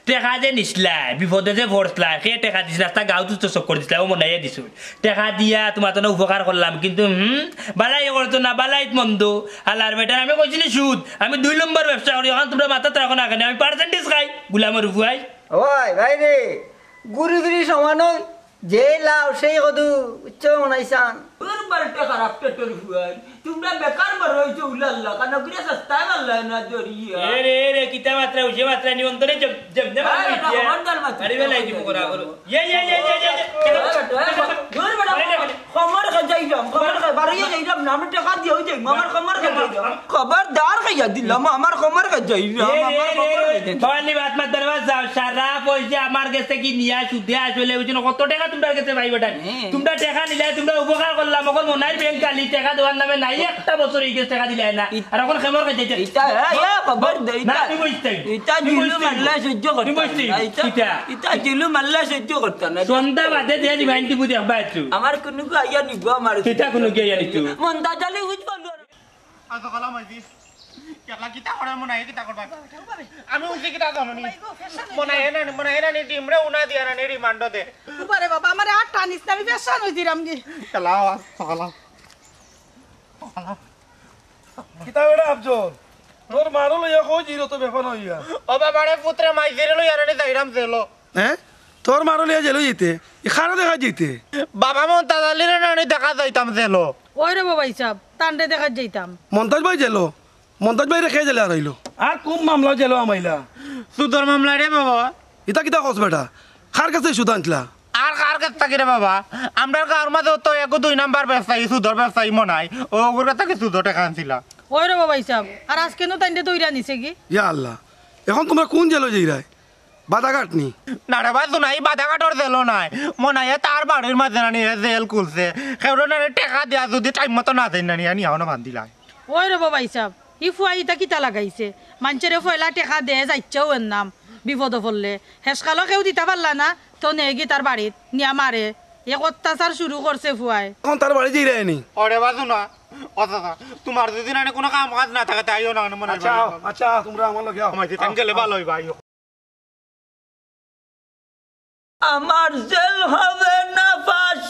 টেকা যে নিছলায়, বিপদে যে পড়ছলায়, কে টেকা দিছলায়, রাস্তা গাঁও দুস্ত চক্কর দিছলায়, ও মনাইয়া দিছইন। টেকা দিয়া তোমার তো না উপকার করলাম, কিন্তু হুম, বালাই করতো না, বালাইত মন্দ। আল্লাহর বেটার আমি কইছি নি সুদ, আমি দুই নম্বর ব্যবসা করি, অখন তুমরা মাথাত রাখো না কেনে, আমি পার্সেন্টেজ খাই, গুলামর ফুয়াই। ওই ভাই রে, ঘুরি ফিরি সমান ওই, যে লাও সেই কদু, উচ্চ মনাইছান। তোর বাড়িতে খারাপ পেটর ফুয়াই, তুমরা বেকার বড় হইছো উলাল্লা, কারণ ঘুরে সস্তায় পারলায় না দরিয়া। এ রে, এ রে, কিতা মাত্রা, উজে মাত্রা, নিয়ন্ত্রণে জম-, জম-, জম-, আরে বেটা, ইয়া। খবরদার মাত্রা। আরে বেলা, এই দিব করা করো। ইয়ে, ইয়ে, ইয়ে, ইয়ে, ইয়ে, ইয়ে। এ বেটা, এ বেটা, দূর বেটা, আরে বেটা। খবর খাই যাইলাম, খবর খাই, বাড়িয়ে যাইলাম না, আমি টেকা দিয়ে হই যাই, আমার খবর খাই যাইলাম। খবরদার খাইয়া দিলাম, আমার খবর খাই যাইলাম, এ রে, আমার এ রে, খবর খাই যাইলাম। বাঙালি ভাত মাত ধরে ভাত যাও, সারা পয়সা আমার গেছে কি নিয়া সুদে আসলে ওই জন্য কত টেকা তোমরা গেছে ভাই বেটা? হ্যাঁ। তোমরা টেকা নিলে, তোমরা উপকার করলাম, অখন মনাইর ব্যাংক খালি, টেকা দেওয়ার নামে নাই, একটা বছর হয়ে গেছে টেকা দিলে না। আর অখন খেমর খাইতে চাই। ইতা, এ, এ, খবর দে, না, ইতা, তুমি বুঝতে। ইতা তুমি জিলু বুঝতে। মারলে সহ্য করতে তুমি বুঝতে। না, ইতা, ইতা। ইতা জিলু মারলে সহ্য করতে না। সন্ধ্যা বাদে দিয়ে রিমাইন্ড দিব দেখবা একটু। আমার কোনো গো আইয়া নিব আমার। কিতা কোনো গিয়া আইয়া নিত? মন্তাজ আলী বুঝ পারলো না। আজ সকালে মাইজি। কেলা কিতা করে মনে হয় কিতা করবা? আমি উঠছি কিতা জানো নি? মনে হয় না, মনে হয় না নি, ডিমরে উনা দিয়া না নি, রিমান্ডো দে। উবারে বাবা, আমারে আর টানিস না, আমি পেশান হই দিলাম গি। কেলা আজ সকালে। কিতা বেটা আফজল? তোর মারো লইয়া কই জিরো তো বেফান হইয়া। ও বাবা রে, পুতরে মাইজিরে লইয়া রে যাইরাম জেলো। হ্যাঁ? তোর মারো লইয়া জেলো যাইতে? ই খানো দেখা যাইতে? বাবা মন্তাজ আলীরে না নি দেখা যাইতাম জেলো। ওই রে বাবা হিসাব, তানরে দেখা যাইতাম। মন্তাজ ভাই জেলো? মন্তাজ ভাই রেখে জেলে আর হইলো। আর কোন মামলা জেলো আমাইলা? সুদর মামলা রে বাবা। ইতা কিতা কস বেটা? কার কাছে সুদ আনছিলা? আর কার কাছ থাকি রে বাবা? আমরার গাঁওর মাঝে তো এগু দুই নাম্বার ব্যবসায়ী, সুদর ব্যবসায়ী মনাই। ও ওগুর কাছ থাকি সুদর টেকা আনছিলা। ওই রে বাবা হিসাব, আর আজকে নু তাইনরে দৌড়া নিছে কি? ইয়া আল্লাহ, এখন তোমরা কোন জেলো যাইরায়? বাদাঘাট নি? না রে বাবা, শুনা, ই বাদাঘাটর জেলো নায়। মনাইয়ে তার বাড়ির মাঝে না নি, এ জেল খুলছে। কেউরে না নি টেকা দিয়া যদি টাইম মতো না দেন না নি, আনি এখনো বান্ধিলাই। ওই রে বাবা হিসাব, ই ফুয়া ইতা কিতা লাগাইছে? মানষরে পয়লা টেকা দে, যাইচ্ছেও এর নাম, বিপদো পড়লে। হেসকালো কেউ দিতা পারলা না, তো নেগি তার বাড়িত, নিয়া মারে। এক অত্যাচার শুরু করছে ফুয়ায়। এখন তার বাড়ি যাইরায় নি? ওরে বাজু না, ও চাচা, তোমার যদি না কোনো কাম কাজ না থাকে, তাইও না, মনে হয় আচ্ছা, ভালো। আচ্ছা, তোমরা আমার লগে আও। আমার যেতাম গেলে ভালো হইবা, আইও। আমার জেল হবে না ফাঁসি।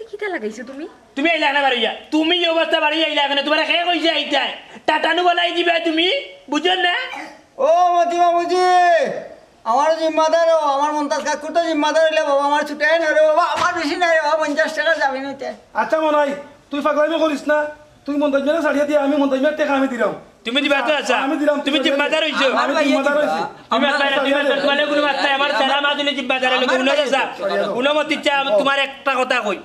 কিতা লাগাইছো তুমি? তুমি আইলা না বাড়িয়া, তুমি এই অবস্থা বাড়িয়া আইলা কেনে? তুমারে কে কইছে আইতায়? টাটানু বলাই দিবা তুমি, বুঝো না? ও মতিমা বুঝি, আমার জিম্মাদার ও, আমার মন্তাজ কাকুর তো জিম্মাদার অইলে বাবা, আমার ছুটাই না রে বাবা, আমার বেশি নাই রে বাবা, পঞ্চাশ টেকা জামিন অইতে। আচ্ছা মনাই, তুই পাগলামি করিস না, তুই মন্তাজ মিয়ারে ছাড়িয়া দিয়া, আমি মন্তাজ মিয়ার টেকা আমি দিলাম। তুমি দিবা তো? আচ্ছা, আমি দিলাম, তুমি তুই জিম্মাদার অইছো। আমি জিম্মাদার অইছি। তুমি আব্বা, তুমি আব্বা, তুমার কুনু মাত নাই, আমার সারা মাস দিলে জিম্মাদার অইলো, কুনু যা। কুনু মত ইচ্ছা, তুমার একটা কথা কই,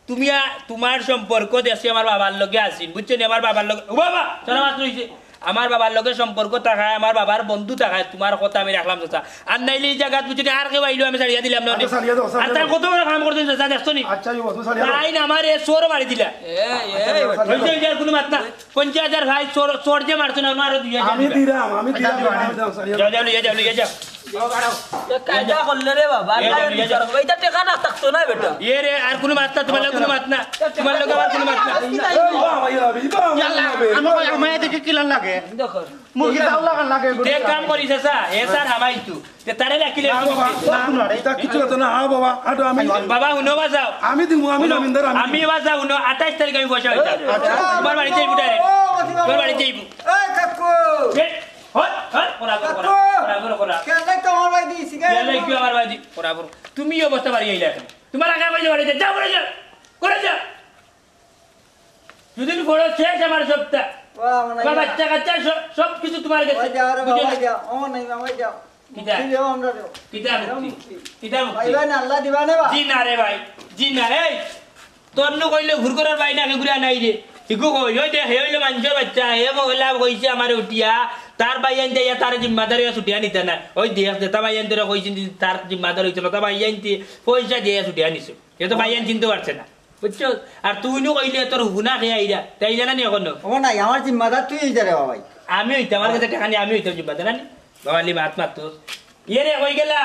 তুমি আ-, তুমার সম্পর্ক দেখছি আমার বাবার লগে আছিল, বুঝছো নি? আমার বাবার লগে, ও বাবা, সারা মাস রইছে। আমার বাবার লগে সম্পর্ক থাকায়, আমার বাবার বন্ধু থাকায়, তুমার কথা আমি রাখলাম চাচা। আর নাইলে ই জাগাত বুঝছো নি, আর কেউ আইলো আমি ছাড়িয়া দিলাম না। আচ্ছা, ছাড়িয়া দাও, ছাড়িয়া আর তার দাও। কত বড় কাম করছে চাচা, দেখছো নি? আচ্ছা, ই বাবা, তুমি ছাড়িয়া দাও। তাই না আমার এ চোর মারি দিলা। এই, এই, আচ্ছা, এই, আচ্ছা, ওই যে, ওই যে, আর কুনু মাত না। পঞ্চাশ হাজার ভাই, চোর, চোর যে মারছো না, অনো আরো দুই হাজার আমি দিবা। দিলাম, আমি দিলাম, আচ্ছা, আমি দিলাম, ছাড়িয়া যাও, দাও। যাও, লইয়া যাও, লইয়া যাও। এ কায়দা করলে রে বাবা, এই আল্লাহ যে, এই যে। বিচার করবে। ইটা টেকা না থাকতো না বেটা। এ রে, আর কুনু মাত না, তুমার লগে কুনু মাত না। তুমার লগে আমার কুনু মাত না। এই বাবা, এই বাবা, এই বাবা, এই বাবা। ইয়াল্লা, আমার, আমার দেখে কিলান লাগে। দেখো। মুরগি চাউল লাগান লাগে। তে কাম করি চাচা, এ স্যার হামাই তো। তে তারে রাখিলে না বাবা, না, না, এটা কিচ্ছু হতো না। হ্যাঁ বাবা, আটো আমি বাবা, হুনো বাজাও। আমি দিমু, আমি হুনো, জমিনদার, আমি আমি দিমু। বাজাও, হুনো, আঠাইশ তারিখ আমি পয়সা অইতাম। আচ্ছা। তুমার বাড়িত যাইবো direct। তুমার বাড়িত যাইবো। এই কাকু। এ, হট, হট, করা, করা, করা, কাকু। করা, করা, করা। কেন তো আমার বাড়ি দিছি, কেন? কেন একটু আমার বাড়ি দি-, করা, করা। তুমি এই অবস্থা বাড়ি আইলা কেনে? তুমার আগে কইলে বাড়ি যাও, যাও, বাড়ি যাও। করে যাও। যদি বড় শেষ আমার সবটা। বাবা, বাচ্চা কাচ্চা সব, সব কিছু তুমার গেছে। ওই যাও রে বাবা, বুঝলে? ওই যাও। ও নাই, বাবা, ওই যাও। কিতা? মুক্তি দেও আমরা দেও। কিতা মুক্তি? মুক্তি। কিতা মুক্তি? ভাই, ভাই, না, আল্লাহ দিবা না বা? জি না রে ভাই, জি না। এই, তোর নু কইলে ঘুর করার ভাই না, ঘুরে নাই রে। ইগু কই, ওই দেখ, হে অইলো মানষর বাচ্চা, হে মহলা কইছে আমারে উঠিয়া, তার ভাই আনতে ইয়া তার জিম্মাদার ইয়া ছুটিয়া নিতা না। ওই দেখ, যেতা ভাই আনতে কইছে, তার জিম্মাদার অইছে না, তা ভাই আনতে পয়সা দিয়া ছুটিয়া নিছে। এ তো ভাই আন চিনতে পারছে না। বুঝছো? আর তুই নু কইলে তোর হুনা খেয়ে আইরা, তাই জানা নি এখনো? ও নাই, আমার জিম্মাদার তুই এই রে বাবাই। আমি অইতাম, আমার গেছে টেকা নি, আমি অইতাম জিম্মাদার, না নি? বাবালি মাত মাত তো। ইয়ে রে, কই গেলা?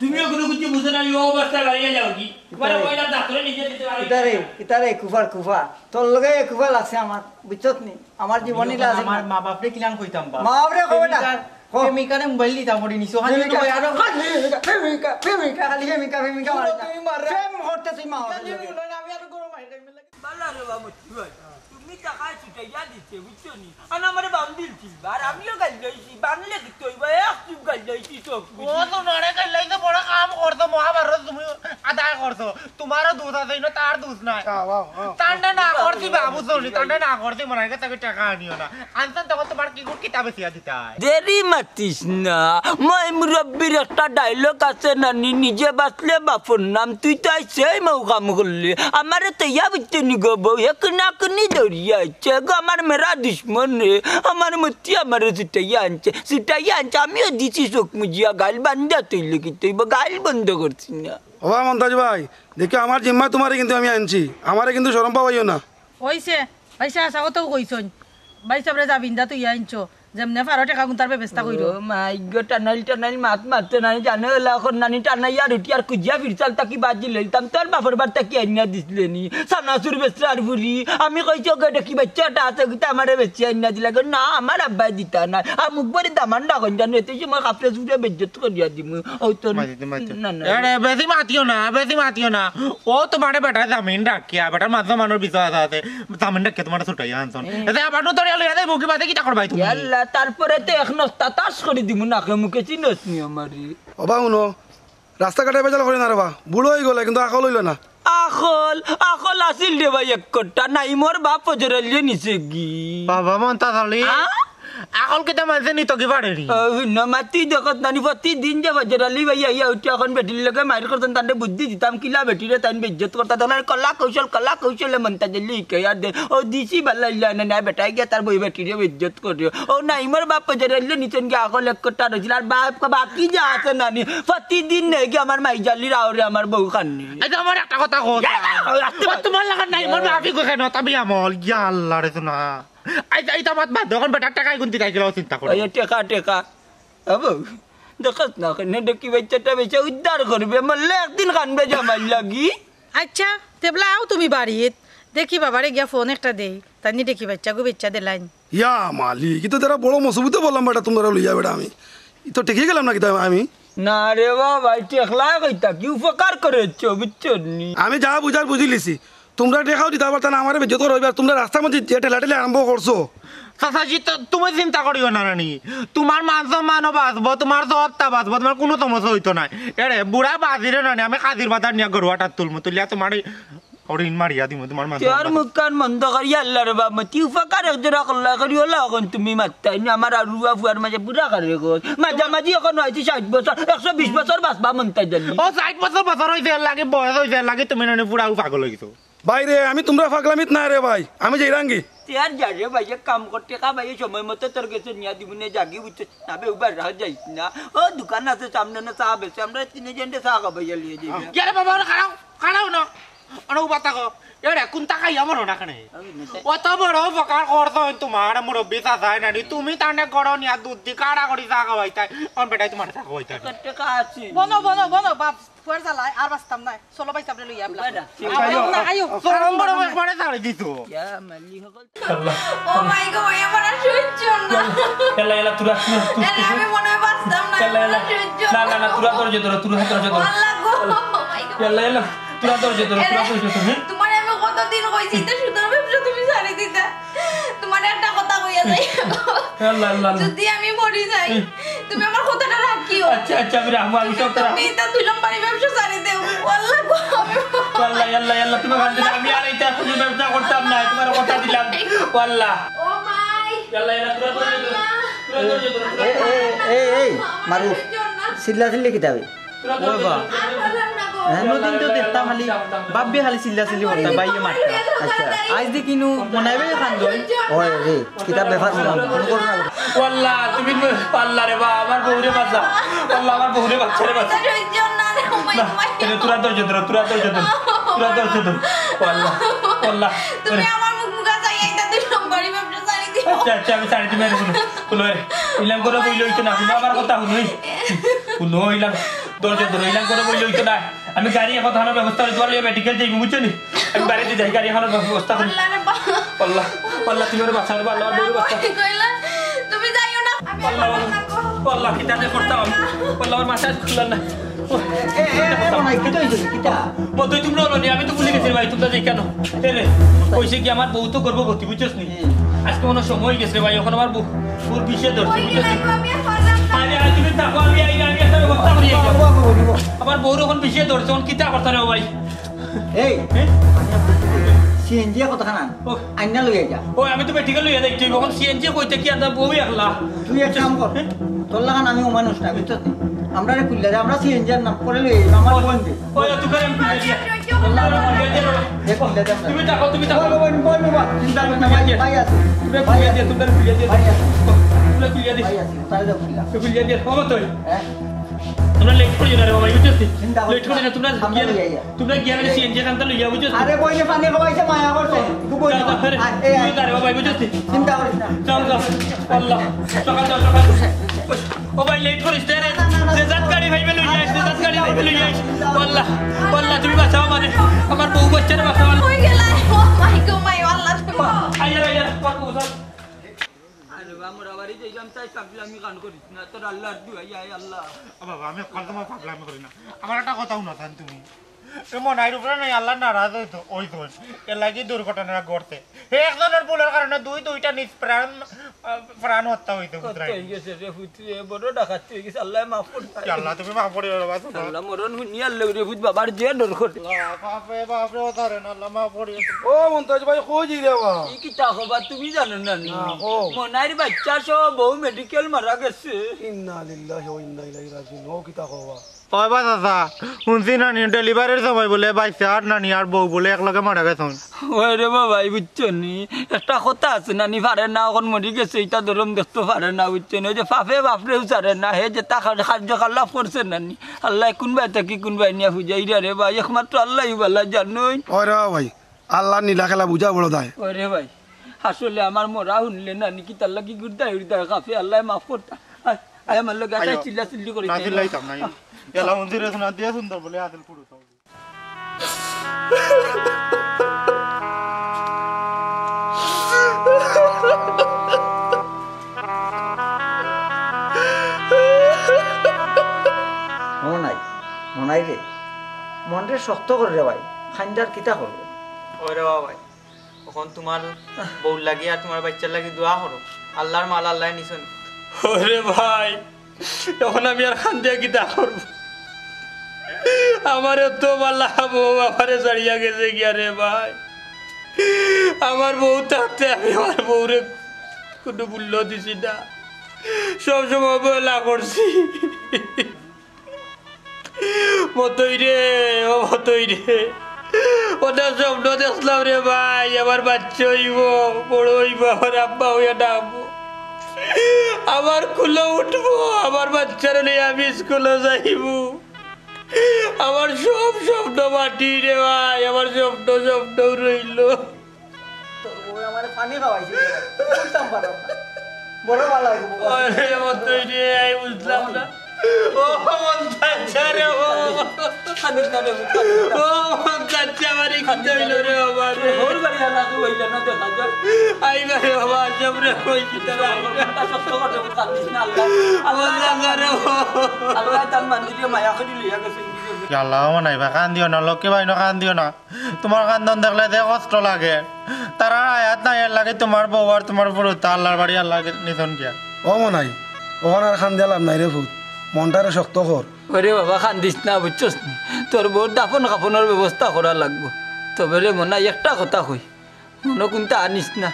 তুমিও কুনু কিছু বুঝো না, ও অবস্থায় বাড়ি যাও কি? তুমারে কইলাম ডাক্তারে নিজে দিতে পারি। ইতারে, ইতারে কুফার কুফা। তোর লগে কুফা লাগছে আমার, বুঝছত নি? আমার জীবনই লাজিম আমার না। মা বাপরে কিলান কইতাম বা? মা বাপরে কও না। প্রেমিকার, কও। প্রেমিকারে মোবাইল দিতাম পড়ি নিছো। খালি প্রেমিকা, তো ভাই আরো খালি প্রেমিকা, প্রেমিকা, প্রেমিকা, খালি প্রেমিকা, প্রেমিকা মারে না। প্রেম করতে তুই মা বাপরে খালি লগে। আমি আরো গরম মাইর খাইমে লাগে। বালা রে বাবু, তুই ভাই, তুমি টাকা ছুটাইয়া দিতে, বুঝছো নি? আর আমারে বান্দিল ছিল, আর আমিও গাইল লইছি, বাংলে কি তুই ভাই, এক চুপ গাইল লইছি তো, বুঝলি? ও তো নড়ে গাইল লইছে, বড় কাম করছো, মহাভারত তুমি আদায় করছো। তুমারও দোষ আছে, ইনো তার দোষ নাই। আও, আও, আও। তান্ডা না করছি বাবু, চলি, তান্ডা না করছি, মনে হয় তাকে টাকা আনিও না। আনছেন তখন তুমার কি গুণ কিতাবে সিয়া দিতাই? দেরি মাতিস না, মই মুরব্বির একটা ডায়লগ আছে নানি, নিজে বাঁচলে বাপর নাম, তুই তো আই সেই মৌকাম করলি, আমারে তো ইয়া বুঝতে নি গো বউ, এক নাকনি ধরিয়া আইছে গো, আমার মেরা দুশ্মন রে, আমার মতি আমারে ছুটাইয়া আনছে, ছুটাইয়া আনছে, আমিও দিছি চোখ মুজিয়া গাইল বান্দা তুই লেগে তুই গাইল বন্ধ করছি না। ওবা মন্তাজ ভাই, দেখো আমার জিম্মা তুমারে কিন্তু আমি আনছি, আমারে কিন্তু শরম পাওয়াইও না। অইছে, অইছে, হাছা কথাউ কইছইন। ভাই সাবরে যা বিন্দা তুই আনছো, যেমনে পারো টেকা গুনতার ব্যবস্থা কইরো। ও মাই গো, টানাইল টানাইল মাত মারতে নানি, জানো এলা অখন নানি টানাইয়া রুটি আর কুজিয়া ফিরচাল তাকি বাজি লইতাম, তোর বাপর বাড়ি তাকি আনিয়া দিছলে নি, সানাসুর বেচরার বুড়ি। আমি কইছি, "ওগো, দেখি বাচ্চাটা আছে, কিতা আমারে বেচি আনিয়া দিলা গো?" না, আমার আব্বায় দিতা না। আর মুখ ভরে দামান ডাকন জানো, এতে সময় কাপড়ে চুপড়ে বেজ্জত করিয়া দিমু। ও তোর মাতি দে, মাতি দে। না, না। এরে, বেশি মাতিও না, বেশি মাতিও না। ও তুমারে বেটা জামিন রাখিয়া, বেটার মাঝে মানুষ বিশ্বাস আছে, জামিন রাখিয়া তুমারে ছুটাইয়া আনছন। এ। এতে আবার নতুন লইয়া দেয়, মুখে মাঝে কিতা করবাই তুমি? ইয়াল্লা, তারপরে তো এক নস্তা তাস করি দিমু, নাকে মুখে চিনস নি আমারে। ওবা হুনো, রাস্তাঘাটে ভেজাল করি না রে বা, বুড়ো অই গেলে কিন্তু আকল অইলো না। আকল, আকল আছিল রে ভাই এক কট্টা, নাই মোর বাপ ফজর আলিয়ে নিছে গি। বাবা মন্তাজ আলী, আ? আকল কিতা মানছে নিত কি পারে নি? ও, হুনো, মাতি দেখত নানি, প্রতিদিন যে ফজর আলী ভাই আইয়া উঠি অখন বেটির লগে মাইর করতেন, তানরে বুদ্ধি দিতাম, কিলা বেটিরে তাইন বেইজ্জত করতা, তখন কলা কৌশল, কলা কৌশলে মন্তাজ আলী হিকাইয়া দে। ও দিছি বালা ইলা না, না, বেটায় গিয়া তার বউ বেটিরে বেইজ্জত করিও। ও নাই মোর বাপ ফজর আলিয়ে নিছেন গি, আকল এক কট্টা রইছিল, আর বাপ বাকি যা আছে নানি, প্রতিদিন নেই গি আমার মাইজালির আওরে আমার বউ খান্নি। এই যে আমার একটা কথা কও। ও তুমার লাগা নাই, মোর বাপি কো কেন? তবে আমল, ইয়া আল্লাহ রে সোনা। এই, এই তো আমার বাদ, অখন বেটার টেকা গুনতি তাই গেল চিন্তা করো। ওই টেকা, টেকা। আবু, দেখছ না, কেনে দেখি বাচ্চাটা বেচে উদ্ধার করবে, মরলে একদিন কানবে জামাইর লাগি। আচ্ছা, তেবলা আও তুমি বাড়িত। দেখি বাবারে গিয়া ফোন একটা দেই, তানি দেখি বাচ্চাগু বেচা দিলাইন। ইয়া মালিক, ই তো তারা বড় মুসিবতে বললাম বেটা, তুমারে লইয়া বেটা আমি। ই তো ঠেকি গেলাম না কিতা আমি? না রে বাবা, ই ঠেকলা কইতা, কি উপকার করেছ, বুঝছো নি? আমি যা বুঝার বুঝিলিছি। তুমরা টেকাও দিতা পারতা না, আমারে বেইজ্জত করো। ইবার তুমরা রাস্তার মাঝে যে ঠেলাঠেলি আরম্ভ করছো। চাচাজি, তো তুমি চিন্তা করিও না রানী, তুমার মান সম্মানও বাঁচবো, তুমার সবটা বাঁচবো, তুমার কুনু সমস্যা অইতো নায়। এরে বুড়া বাজিরে নানি, আমি কাজির বাজার নিয়া গরু আটাত তুলমু, তুলিয়া তুমার এই ঋণ মারিয়া দিমু, তুমার মান সম্মান বাঁচবো। মুখখান বন্ধ করি আল্লাহ রে বাপ, মতি উপকার একজরা করলা করি ওলা অখন তুমি মাততায় নি, আমার আর রুয়া ফুয়ার মাঝে বুড়া করে গো। মাঝামাঝি অখন অইছে ষাইট বছর, একশো বিশ বছর বাঁচবা মনটায় জানি। ও ষাইট বছর, বছর অইছে এর লাগি, বয়স অইছে এর লাগি, তুমি নানি বুড়া পাগল অইছো। ভাইরে, আমি তুমরার পাগলামিত না রে ভাই, আমি যাইরামগি। তে আর যা রে ভাই, এক কাম কর, টেকা ভাই সময় মতো তোর গেছে নিয়া দিমু নে, যাগি বুঝছস না বে, উবার রাহ যাইস না। ও দোকান আছে সামনে না, চা বেচে, আমরা তিনজনে চা খাবাইয়া লইয়া যাই। ইয়ারে বাবা, ওরা খাড়াও, খাড়াও না। অনো উবা থাকো। এরে, কুনতা খাইয়া মরো না কেনে? অত বড় উপকার করছইন তুমার মুরব্বি চাচায় নানি, তুমি তানে গরো নিয়া দুধ দি কাড়া করি চা খাওয়াইতায়, অন বেটায় তুমারে চা খাওয়াইতায়। টেকা আছে। বনো, বনো, বনো, বাপ। ফুয়ার জ্বালায় আর বাঁচতাম নায়। চলো ভাই সাবরে লইয়া আবলা। উবাই না। আইও, আইও, আইও। চরম বড় একবারে ছাড়ি দিত। ইয়া মালি হকল। আল্লাহ। ও মাই গো, ভাই, আমার আর সহ্য না। এলা, এলা, তুরা, তুরা, তুরা। এলা, আমি মনে হয় বাঁচতাম না, এলা, আমার এলা। আর সহ্য না, না, না, তুরা ধৈর্য ধরো, তুরা ধৈর্য ধরো। আল্লাহ গো, ও মাই গো। এলা, এলা, তুরা ধৈর্য ধরো, তুরা ধৈর্য ধরো, হুম? তোমারে আমি কতদিন কইছি, এটা সুতার ব্যবসা তুমি ছাড়ি দিতা। তোমার একটা কথা কইয়া যাই। আল্লাহ, আল্লাহ, আল্লাহ। যদি আমি মরি যাই, হুম। তুমি আমার কথাটা রাখিও। আচ্ছা, আচ্ছা, আমি রাখবো, আমি সব রাখবো। তুমি এটা দুই নম্বরই ব্যবসা ছাড়ি দেও। আল্লাহ গো, আমি আল্লাহ, আল্লাহ, আল্লাহ, তুমি বাদ দেও। আমি আর এটা কোনো ব্যবসা করতাম না, তোমার কথা দিলাম। ও আল্লাহ। ও মাই। আল্লাহ, আল্লাহ, তুরা ধৈর্য ধরো, তুরা ধৈর্য ধরো। এই, এই, এই, এই, মারু। চিল্লা চিল্লি কিতা বে? ও বা। হ্যাঁ? কোনোদিন তো দেখতাম খালি, বাব্বে খালি চিল্লা চিল্লি করতা, বাইয়ে মারতা। আচ্ছা। আইজ দেখিনু মনাইবে কান্দইন। ওই রে, কিতা ব্যাপার মনে হয়? মনে করো না। ও আল্লাহ, তুমি, আল্লাহ রে বা, আমার বউরে বাঁচা। আল্লাহ, আমার বউরে বাঁচা রে বাঁচা। না, এটা তুরা ধৈর্য ধরো, তুরা ধৈর্য ধরো, তুরা ধৈর্য ধরো। ও আল্লাহ, ও আল্লাহ। তুমি আমার মুখ মুখা চাই, এটা দুই নম্বরই ব্যবসা ছাড়ি দিও। আচ্ছা, আচ্ছা, আমি ছাড়ি দিমু, আর হুনো। হুনো রে, ইলান করে বইলে অইতো না, হুনো আমার কথা, হুনো। হুনো, ইলান ধৈর্য ধরো, ইলান করে বইলে অইতো না। আমি গাড়ি এখন থানার ব্যবস্থা করি, তোমার লইয়া মেডিকেল যাইবো, বুঝছো নি? আমি বাড়িতে যাই, গাড়ি এখন ব্যবস্থা করি। আল্লাহ রে বাবা। আল্লাহ, আল্লাহ, তুমি ওরে বাঁচাও রে বাবা, আল্লাহ, ওরে বাঁচাও। কি কইলা? তুমি যাইও না। আমি আল্লাহ, এখন থাকবো। আল্লাহ, কিতা যে করতাম আমি। আল্লাহ, আমার মাথায় খুললাম না। এ, এ, এ, মনাই, কিতা অইছে? কিতা? বন্ধু, তুমরা অইলো নি, আমি তো ভুলি গেছি ভাই, তুমরা যে কেন? এ রে, কইছে কি আমার বউ তো গর্ভবতী, বুঝছস নি? হুম। আজকে মনে হয় সময় অই গেছে রে ভাই, এখন আমার বউ, বউর বিষে ধরছে, ওই বুঝছস নি? কিলাই আমি আর পারলাম না। আরে, আরে, তুমি থাকো, আমি আই, আমি একটা ব্যবস্থা করি। বাবা, বাবা, বাবা, বাবা। আমার বউর এখন বিষে ধরছে, এখন কিতা করতে রে ভাই? এই, হ্যাঁ? সিএনজি কতখান আন? ও। আইনা লইয়া যা। ও, আমি তো মেডিকেল লইয়া যাই, তুই এখন সিএনজি কইতে কি আর বউ একলা? তুই এক কাম কর, হ্যাঁ? তোর লাখান আমি অমানুষ না, বুঝছস নি? আমরারে খুললে দে, আমরা সিএনজি আর নাম করে লইয়া যাইবো, আমার ও, বন্ধু। ওই, তুই করে আমি খুলে দিয়া। আল্লাহ, আল্লাহ, আল্লাহ, আল্লাহ। এ খুলে দে আমরা। তুমি থাকো, তুমি থাকো। বল, বল, বল, বল। চিন্তা করো না, ভাই, ভাই আছে। তুমি ভাই খুলে আছে। দিয়া, তুমি খুলে দিয়া। ভাই আছে। তুমি খুলে দিয়া। ভাই আছে, তাহলে যাও খুলে। তুমি খুলে দিয়া, বাবা তুই। হ্যাঁ? তোমরা লেট করিও না রে বাবা, বুঝছস নি? চিন্তা করিস লেট করিও না, না। তোমরা আমরা গিয়া, লইয়া আইয়া। তোমরা গিয়া মানে সিএনজি কান্তা লইয়া, বুঝছছস নি? আরে বইনে পানি খাওয়াইছে, মায়া করছে। তুই বই যাও, না। যাও, আরে, আয়, এই, তুই আয়। যা রে বাবা, বুঝছস নি? চিন্তা করিস না। যাও, যাও। আল্লাহ, সকাল যাও, সকাল যাও। ও ভাই, লেট করিস না রে। না, না, না, না। যে জাত গাড়ি পাইবে লইয়া আইস, যে জাত গাড়ি পাইবে লইয়া আইস। আল্লাহ, আল্লাহ, তুমি বাঁচাও আমারে। আমার বউ বাচ্চারে বাঁচাও। কই গেলা? ও মাই গো মাই, আল্লাহ, তুমি আইয়া, আইয়া, তোমার বউ যাও। আরে বাবা, মোরা বাড়ি যাইলাম, তাই পাগলামি কান করিস না, তোর আল্লাহর দুয়াই, আয় আল্লাহ। ও বাবা, আমি একদম পাগলামি করি না। আমার একটা কথা হুনো চাইন তুমি। এ মনাইর উপরে নাই আল্লাহ নারাজ অইতো, অইতো। এর লাগি দুর্ঘটনা ঘটছে। হে একজনের ভুলের কারণে দুই, দুইটা নিজ প্রাণ, আহ, প্রাণ হত্যা অইতো, কত বুঝরায়? অই গেছে রে পুত রে, বড় ডাকাতি অই গেছে, আল্লাহ মাফ করতা। ইয়া আল্লাহ, তুমি মাফ করিও রে বাবা। আল্লাহ মরণ হুনিয়া আল্লাহ রে পুত বাবার যে ডর করে। আল্লাহ, বাপরে, বাপরে, ও তারে না, আল্লাহ মাফ করিও। ও মন্তাজ ভাই, কই যাইরে বা? ই কিতা কবা, তুমি জানো না নি? না, কও। মনাইর বাচ্চা সহ বউ মেডিকেল মারা গেছে। ইন্না লিল্লাহি ওয়া ইন্না ইলাইহি রাজিউন। ও কিতা কবা? ওই বা চাচা, হুনছি নানি ডেলিভারির সময় বুলে বাইচ্চা আর নানি আর বউ বুলে একলগে মারা গেছইন। ওই রে বাবা, ই বুঝছো নি? একটা কথা আছে, নানি পারে না, অখন মরি গেছে, ইটা ধরম দেখতো পারে না, বুঝছো নি? ওই যে পাপে বাপরেও ছাড়ে না, হে যেতা কার-, কার্যকলাপ করছে নানি, আল্লায় কুনবায় থাকি কুনবায় নিয়া ফুজাইরা রে ভাই, একমাত্র আল্লায়উ ভালা জানইন। ওই রে ভাই, আল্লার নীলা খেলা বুঝা বড় দায়। ওই রে ভাই, আসলে আমার মরা হুনলে নানি কিতার লাগি গুর্দায় গুর্দায় কাঁপে, আল্লায় মাফ করতা। আয়, আয় আমার লগে, আয়, আইও। চিল্লা চিল্লি করিস না, না। চিল্লাইতাম না, আইও। ইয়ালা মঞ্জুর আছে না, দিয়া সুন্দর বলে আদিল পুরুষ। মনাই, মনাই রে, মনরে শক্ত কর রে ভাই, কান্দার কিতা করবে? ওরে বাবা ভাই, অখন তুমার বউর লাগি আর তুমার বাইচ্চার লাগি দোয়া করো। আল্লার মাল আল্লায় নিছইন। ওরে ভাই, অখন আমি আর কান্দিয়া কিতা করমু? আমার অত ভালা বউ আমারে ছাড়িয়া গেছে গিয়া রে ভাই। আমার বউ থাকতে আমি আমার বউরে কুনু মূল্য দিছি না, সব সময় অবহেলা করছি। মতই রে, ও মতই রে, অতা স্বপ্ন দেখলাম রে ভাই, আমার বাইচ্চা অইবো, বড় অইবো, আমার আব্বা অইয়া ডাকবো, আমার কুলো উঠবো, আমার বাইচ্চারে লইয়া আমি স্কুলো যাইমু। আমার সব স্বপ্ন মাটি রে ভাই, আমার স্বপ্ন স্বপ্ন রইলো। তোর বউ আমারে পানি খাওয়াইছে, বুঝতাম পারলাম না। বড় ভালা অইবো। আরে, ও তুই রে, আমি বুঝলাম না। ও, মন চাচ্ছে রে, ও। কান্দিস না রে, কান্দিস না। ও, মন চাচ্ছে, আমার এই কিতা অইলো রে, বাবা রে। তোর বাড়ি আর লাগু অইলো না, দেখা যাক। আইবা রে বাবা, সব রে, ওই কিতা রে, আইবা। মনটা শক্ত কর রে, কান্দিস না, আল্লাহ। আল্লাহ আল্লাহ রে, ও। আল্লাহ তার মান্দিরে মায়া করি লইয়া গেছে। ইয়া আল্লাহ, ও মনাই বা, কান্দিও না, লক্ষ্মী ভাই, না কান্দিও না। তুমার কান্দন দেখলে যে কষ্ট লাগে। তারার আয়াত নাই, এর লাগি তুমার বউ আর তুমার ফুরুতা আল্লার বাড়ি আল্লায় নিছইন গিয়া। ও মনাই, অখন আর কান্দিয়া লাভ নাই রে ফুত, মনটারে শক্ত কর। ওরে বাবা, কান্দিস না, বুঝছস নি? তোর বউর দাফন কাফনর ব্যবস্থা করা লাগবো। তবে রে মনাই, একটা কথা কই, মনো কুন্তা আনিস না।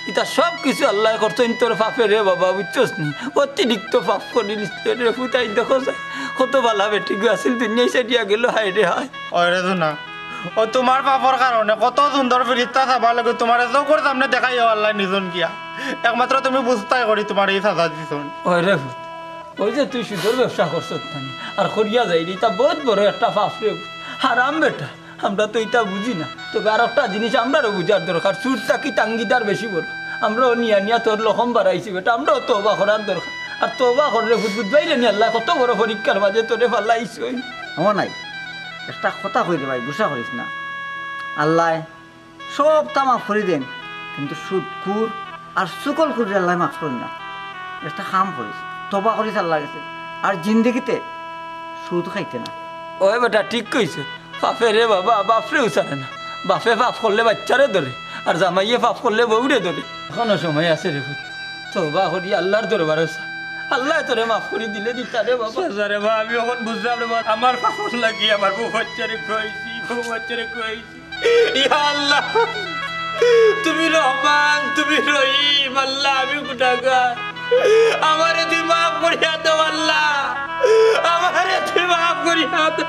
ইতা সব কিছু আল্লায় করছইন তোর পাপে রে বাবা, বুঝছস নি? অতিরিক্ত পাপ করিলিছস রে ফুত। আই দেখো যা, কত ভালা বেটিগু আছিল, দুনিয়া ছাড়িয়া গেল, হায় রে হায়। ওরে সোনা, ও তুমার পাপর কারণে কত সুন্দর ফিরিস্তা চাবার লাগি তুমারে চউখর সামনে দেখাইয়া আল্লায় নিছইন গিয়া। একমাত্র তুমি বুঝতায় করি তুমারে ই সাজা দিছইন। ওরে ফুত, ওই যে তুই সুদর ব্যবসা করছস না নি, আর করিয়া যাইরে, ইতা বউত বড় একটা পাপ রে ফুত। হারাম বেটা। আমরা তো ইতা বুঝি না, তবে আর একটা জিনিস আমরারও বুঝার দরকার, সুদ থাকি তাঙ্গিদার বেশি বড়। আমরাও নিয়া নিয়া তোর লখম বাড়াইছি বেটা, আমরাও তওবা করার দরকার। আর তওবা করলে ফুত, বুঝবায়নি আল্লায় কত বড় পরীক্ষার মাঝে তোরে ফালাইছইন। ও মনাই, একটা কথা কই রে ভাই, গুসা করিস না। আল্লায় সবতা মাফ করি দেইন, কিন্তু সুদখুর আর চুগলখুররে আল্লায় মাফ করইন না। একটা কাম করিস, তওবা করিস আল্লার গেছে, আর জিন্দেগিতে সুদ খাইতে না। ওই বেটা, ঠিক কইছে। পাপে রে বাবা, বাপরেও ছাড়ে না। বাপে পাপ করলে বাইচ্চারে ধরে, আর জামাইয়ে পাপ করলে বউরে ধরে। এখনো সময় আছে রে ফুত, তওবা করি আল্লার দরবারো চা। আল্লায় তোরে মাফ করি দিলে দিতা রে বাবা। চাচা রে বা, আমি অখন বুঝলাম রে বা, আমার পাপর লাগি আমার বউ বাইচ্চারে খুয়াইছি, বউ বাইচ্চারে খুয়াইছি। ইয়া আল্লাহ, তুমি রহমান, তুমি রহিম, আল্লাহ, আমি গুনাহগার। আমারে তুমি মাফ করিয়া দেও আল্লাহ, আমারে তুমি মাফ করিয়া দেও।